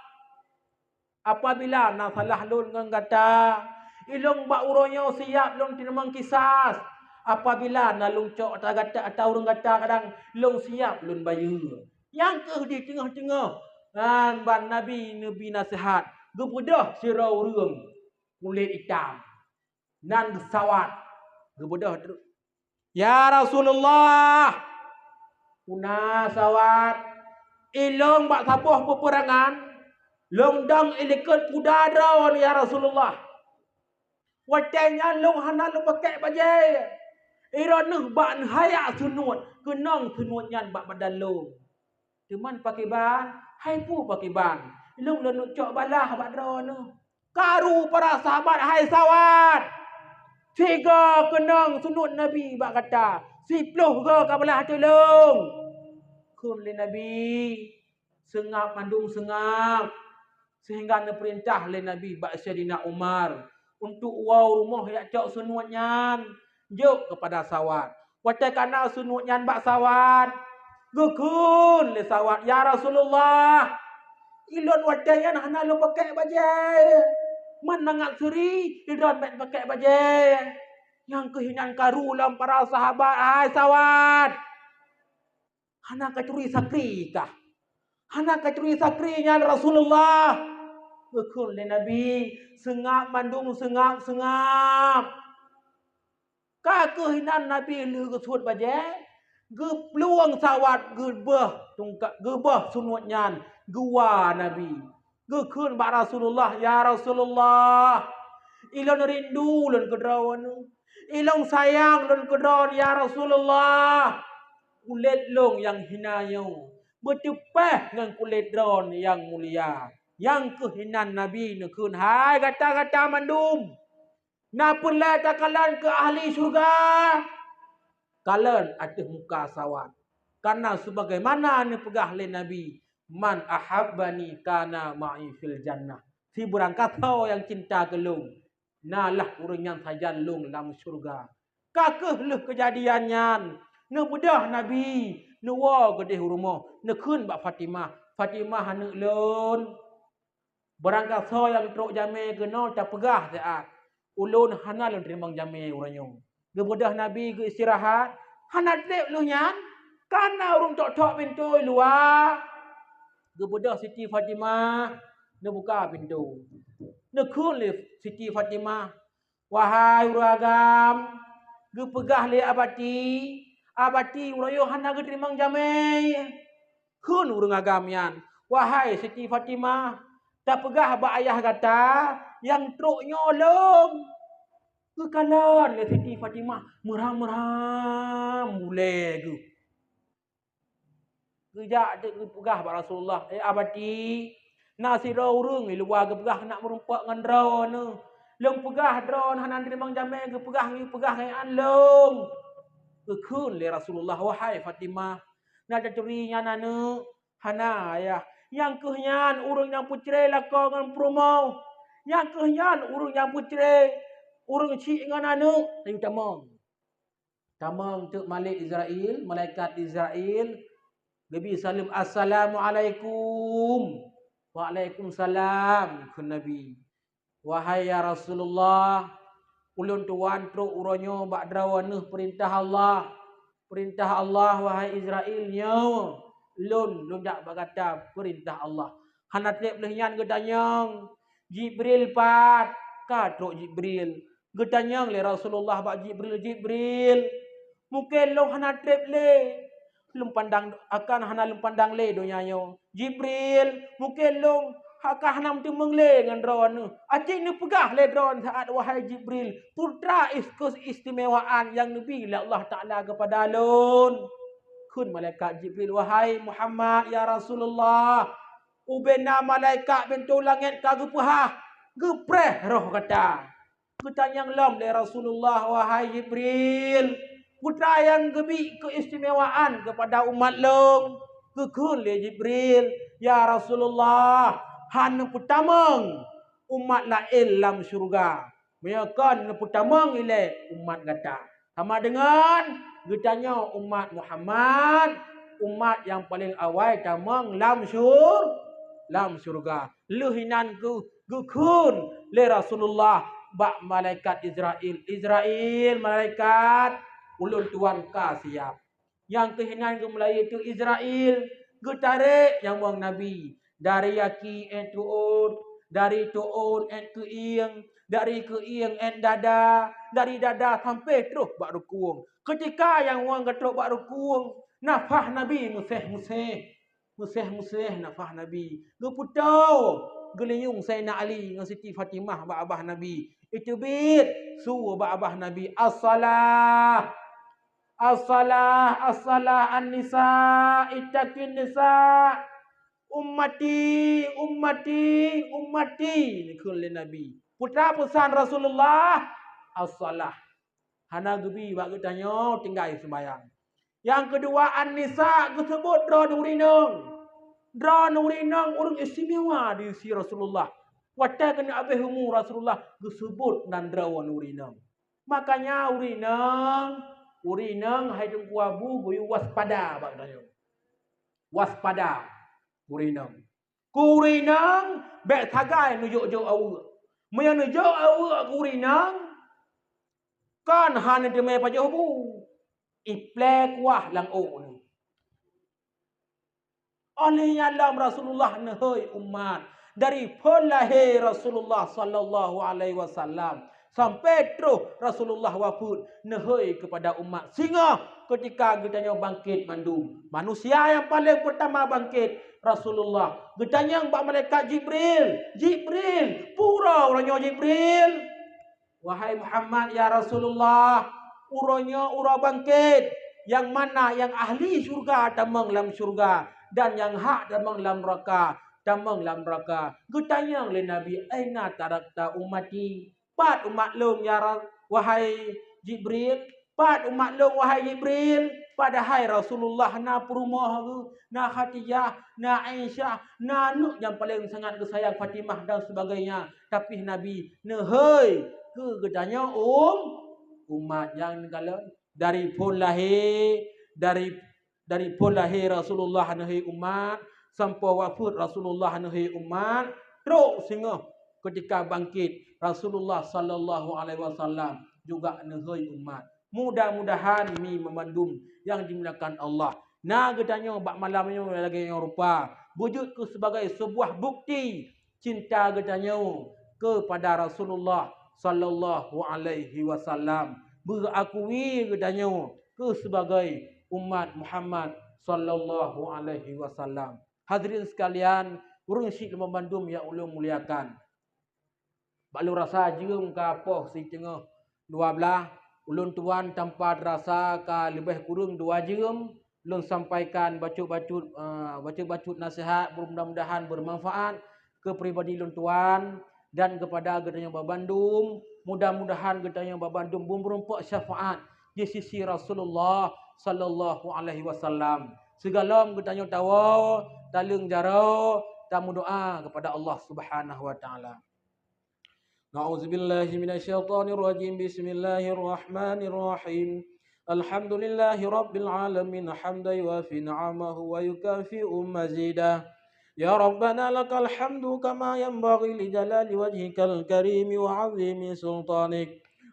Apabila na salah lôn ngon gata, ilôn bak uroe nyoe siab lôn teurimong kisas. Apabila na lôn cok ata gata, ata ureuëng gata kadang, lôn siab lôn bayeue." Nyang kheueh di teungoh-teungoh, nyan ban Nabi neubi naseuhat, geubeudôh sidroe ureuëng kulét itam, nan geusawat, geubeudôh teuk, "Ya Rasulullah, peue na sawat? Ilôn bak saboh peupeurangan, Lôn dong ilikot kuda droeneuh, ya Rasulullah. Watée nyan lôn hana lôn pakèk bajée. Droeneuh bak neuhayak seunuet, keunong seunuet nyan bak badan lôn. Teuma pakriban, hai peue pakriban, lôn lôn cok balaih bak droeneuh. Karu para sahabat, hai Sawad! Sigoe keunong seunuet Nabi bak gata, siplôh goe ka balaih ateueh lôn. Kheun lé Nabi, seungab mandum seungab, seuhingga neupeurintah lé Nabi bak Saidina Umar untuk woe u rumoh jak cok seunuet nyan jok keupada Sawad. Watée ka na seunuet nyan bak Sawad, geukheun lé Sawad, "Ya Rasulullah, ilôn watée nyan hana lôn pakèk bajée. Man mangat seuri ilôn bèk pakèk bajée." Nyang keuh inan karu lom para sahabat, hai Sawad! Hana katuri sakri kah? Hana katuri sakri nyan Rasulullah? Geukheun lé Nabi, seungab mandum seungab-seungab. Ka keuh inan Nabi lheueh geusuet bajée, geuplueng Sawad geubeuh tungka-, geubeuh seunuet nyan geuwa Nabi. Geukheun bak Rasulullah, "Ya Rasulullah, ilôn rindu lôn keu droeneuh. Ilôn sayang lôn keu droeneuh, ya Rasulullah. Kulét lôn nyang hina nyoe beuteupéh ngon kulét droeneuh nyang mulia." Nyang keuh inan Nabi neukheun, "Hai gata-gata mandum! Na peureulée takalon keu ahli syeuruga? Kalon ateueh muka Sawad. Kareuna seubagaimana neupeugah lé Nabi, 'Man ahabbani kana ma'i fil jannah.' Sibeurangkasoe nyang cinta keu lôn, na lah ureuëng nyan sajan lôn lam syeuruga." Ka keuh lheueh keujadian nyan, neubeudôh Nabi, neuwoe geudeh u rumoh, neukheun bak Fatimah, "Fatimah, aneuëk lôn, beurangkasoe nyang trok jamé keunoe tapeugah siat, ulôn hana lôn teurimong jamé uroe nyoe." Geubeudôh Nabi geuistirahat, hana treb lheueh nyan, ka na ureuëng tok-tok pintoe luwa. Geubeudôh Siti Fatimah neubuka pintoe. Neukheun lé Siti Fatimah, "Wahai ureuëng agam, geupeugah lé Abati, Abati uroe nyoe hana geuteurimong jamé." Kheun ureuëng agam nyan, "Wahai Siti Fatimah, tapeugah bak ayah gata nyang trok nyoe lôn." Geukalon lé Siti Fatimah meuram-meuram ulée geuh. Geujak teuk geupeugah bak Rasulullah, "Eh Abati, na sidroe ureuëng di luwa geupeugah nak meurumpok ngon droeneuh. Lôn peugah droeneuh hana teurimong jamé, geupeugah geupeugah ngon lôn." Geukheun lé Rasulullah, "Wahai Fatimah, na taturi nyan aneuëk?" "Hana, ayah." "Nyang keuh nyan ureuëng nyang peucre lakoe ngon peurumoh. Nyang keuh nyan ureuëng nyang peucre ureuëng chik ngon aneuëk, laju tamong." Tamong teuk malek Israel, malaikat Israel, geubi saleuem, "Assalamualaikum." "Waalaikumsalam," kheun Nabi. "Wahai ya Rasulullah, ulôn tuan trok uroe nyoe bak droeneuh peurintah Allah." "Peurintah Allah, wahai Israel, nyoe lôn, lôn jak bak gata peurintah Allah." Hana treb lheueh nyan geutanyong, "Jibril pat?" Ka trok Jibril. Geutanyong lé Rasulullah bak Jibril, "Jibril, mungken lôn hana treb lé. Lôn pandang, akan hana lôn pandang lé donya nyoe. Jibril, mungken lôn akan hana meuteumeung lé ngon droeneuh. Aci neupeugah lé droeneuh saat, wahai Jibril, peue treuk keuseuistimewaan nyang neubi lé Allah Taala keupada lôn." Kheun malaikat Jibril, "Wahai Muhammad, ya Rasulullah, ubena malaikat pintoe langét ka geupeuhah, geupreh roh gata." Geutanyong lom lé Rasulullah, "Wahai Jibril, peue treuk nyang geubi keuseuistimewaan keupada umat lôn?" Geukheun lé Jibril, "Ya Rasulullah, hana neupeutamong umat laén lam syeuruga, meunyoe kon neupeutamong ilée umat gata." Sama deungon geutanyoe umat Muhammad, umat nyang paleng awai tamong lam syur-, lam syeuruga. Lheueh inan geu-, geukheun lé Rasulullah bak malaikat Israel, "Israel, malaikat, ulôn tuan ka siap." Nyang keuh inan geumeulayeue teuk Israel, geutarek nyawöng Nabi dari aki ék tuôt, dari tuôt ék keuieng, dari keuieng ék dada, dari dada sampoe troh bak rukueng. Keutika nyawöng geutrok bak rukueng, nafah Nabi meuséh-meuséh. Meuséh-meuséh nafah Nabi, geupeutoe Geuliyueng Saidina Ali ngon Siti Fatimah bak babah Nabi. Iteubiet su bak babah Nabi, "As-salah! As-salah! As-salah! An-nisa! Ittaqin nisa! Ummati! Ummati! Ummati!" Neukheun lé Nabi. Peue teuma peusan Rasulullah? "As-salah." Hana geubi bak geutanyoe tinggai seumayang. Nyang keudua, an-nisa, geuseubut droeneuh ureueng inong. Droeneuh ureueng inong ureueng istimewa di sisi Rasulullah. Watèe keuneuk abéh umu Rasulullah, geuseubut nan droeneuh ureueng inong. Makanya ureueng inong, ureueng inong hai Teungku Abu geuyue waspada bak geutanyoe. Waspada ureueng inong. Keu ureueng inong bèk sagai neujok-jok aweuek. Meunyoe neujok aweuek keu ureueng inong, kon hana teumé pajoh bu, iplé kuah lam ôk neuh. Óh lheueh nyan lom Rasulullah neuhôi umat, dari phon lahé Rasulullah sallallahu alaihi wasallam sampai troh Rasulullah wafeuet, neuhôi keupada umat singoh keutika geutanyoe bangkét mandum. Manusia nyang paleng peurtama bangkét, Rasulullah. Geutanyong bak malaikat Jibril, "Jibril, peue uroe uroe nyoe Jibril?" "Wahai Muhammad, ya Rasulullah, uroe nyoe uroe bangkét, nyang mana nyang ahli syurga tamong lam syurga, dan nyang hak tamong lam neuraka, tamong lam neuraka." Geutanyong lé Nabi, "Aina tarakta ummati?" "Pat umat lôn, ya Ra-, wahai Jibril? Pat umat lôn, wahai Jibril?" Padahai Rasulullah na peurumoh geuh, na Khadijah, na Aisyah, na aneuk nyang paleng sangat geusayang Fatimah dan sebagainya. Tapi Nabi neuhôi keu geutanyoe um-, umat nyang neukalon dari phon lahé, dari dari phon lahé Rasulullah neuhôi umat, sampoe wafeuet Rasulullah neuhôi umat, trok singoh keutika bangkét Rasulullah sallallahu alaihi wasallam juga neuhôi umat. Mudah-mudahan mi meumandum nyang dimuliakan Allah, na geutanyoe bak malam nyoe lagèe nyoe rupa beujeuet keu sibagai seubuah bukti cinta geutanyoe keupada Rasulullah sallallahu alaihi wasallam, beuakui geutanyoe keu sibagai umat Muhammad sallallahu alaihi wasallam. Hadirin sekalian, ureueng syik lôn bandum nyang ulôn muliakan. Bak lôn rasa jeuem ka poh siteungoh dua blaih, ulôn tuan tanpa teurasa ka leubeh kureueng dua jeuem lôn sampaikan bacut-bacut, eh, bacut-bacut naseuhat, mudah-mudahan beumanfaat keu pribadi lôn tuan dan keupada geutanyoe bak bandum. Mudah-mudahan geutanyoe bak bandum beumeurumpok syafaat di sisi Rasulullah sallallahu alaihi wasallam. Sigohlom geutanyoe tawoe, taleueng jaroe, tameudoa keupada Allah Subhanahu wa Taala. أعوذ بالله من الشيطان الرجيم. بسم الله الرحمن الرحيم. الحمد لله رب العالمين. حمدا يوافي نعمه ويكافئ مزيده. يا ربنا لك الحمد كما ينبغي لجلال وجهك الكريم وعظيم سلطانك.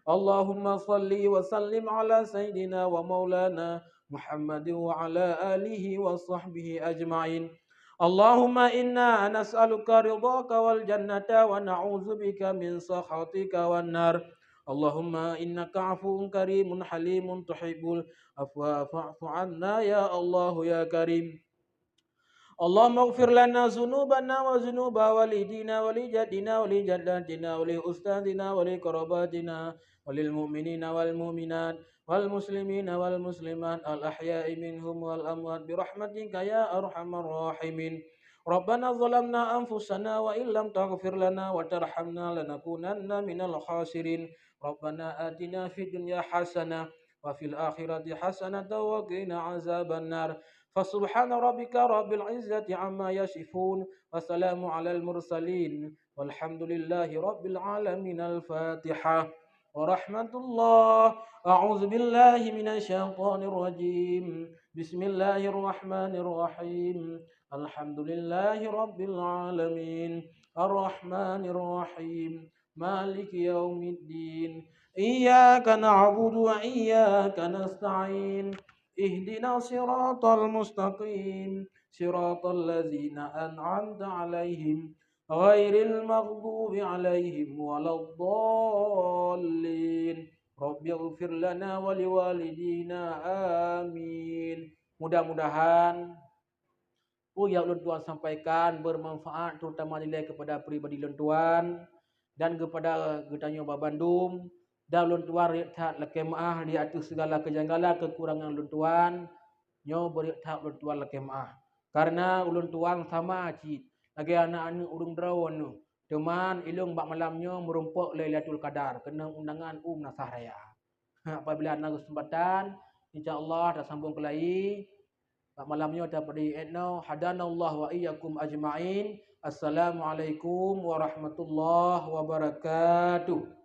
اللهم صل وسلم على سيدنا ومولانا محمد وعلى آله وصحبه أجمعين. اللهم إنا نسألك رضاك والجنة ونعوذ بك من سخطك والنار. اللهم إنك عفو كريم حليم تحب العفو فاعف عنا يا الله يا كريم. اللهم اغفر لنا ذنوبنا وذنوب والدينا ولجدنا ولجداتنا ولأستاذنا ولقراباتنا وللمؤمنين والمؤمنات والمسلمين والمسلمات الأحياء منهم والأموات برحمتك يا أرحم الراحمين. ربنا ظلمنا أنفسنا وإن لم تغفر لنا وترحمنا لنكونن من الخاسرين. ربنا آتنا في الدنيا حسنة وفي الآخرة حسنة وقنا عذاب النار. فسبحان ربك رب العزة عما يصفون وسلام على المرسلين والحمد لله رب العالمين. الفاتحة. ورحمة الله. أعوذ بالله من الشيطان الرجيم. بسم الله الرحمن الرحيم. الحمد لله رب العالمين. الرحمن الرحيم. مالك يوم الدين. إياك نعبد وإياك نستعين. اهدنا الصراط المستقيم. صراط الذين أنعمت عليهم غير المغضوب عليهم ولا الضالين. رب اغفر لنا ولوالدينا. آمين. Mudah-mudahan Peue nyang ulôn tuan sampaikan bermanfaat, terutama nilai kepada pribadi ulôn tuan dan kepada geutanyoe bandum. Dan ulôn tuan riet that lakée meuáh di ateueh segala kejanggalan kekurangan ulôn tuan. Nyoe beuriet that ulôn tuan lakée meuáh. Karena ulôn tuan sama cit lagée aneuk-aneuk ureuëng droe nyoe. Teuma ilôn bak malam nyoe meurumpok Lailatul Qadar keuneuk undangan u Meunasah Raya. Apabila na keuseumpatan, insya Allah tasambong keulayi. Bak malam nyoe tapeudi etno. Hadanallahu wa iyyakum ajma'in. Assalamualaikum warahmatullahi wabarakatuh.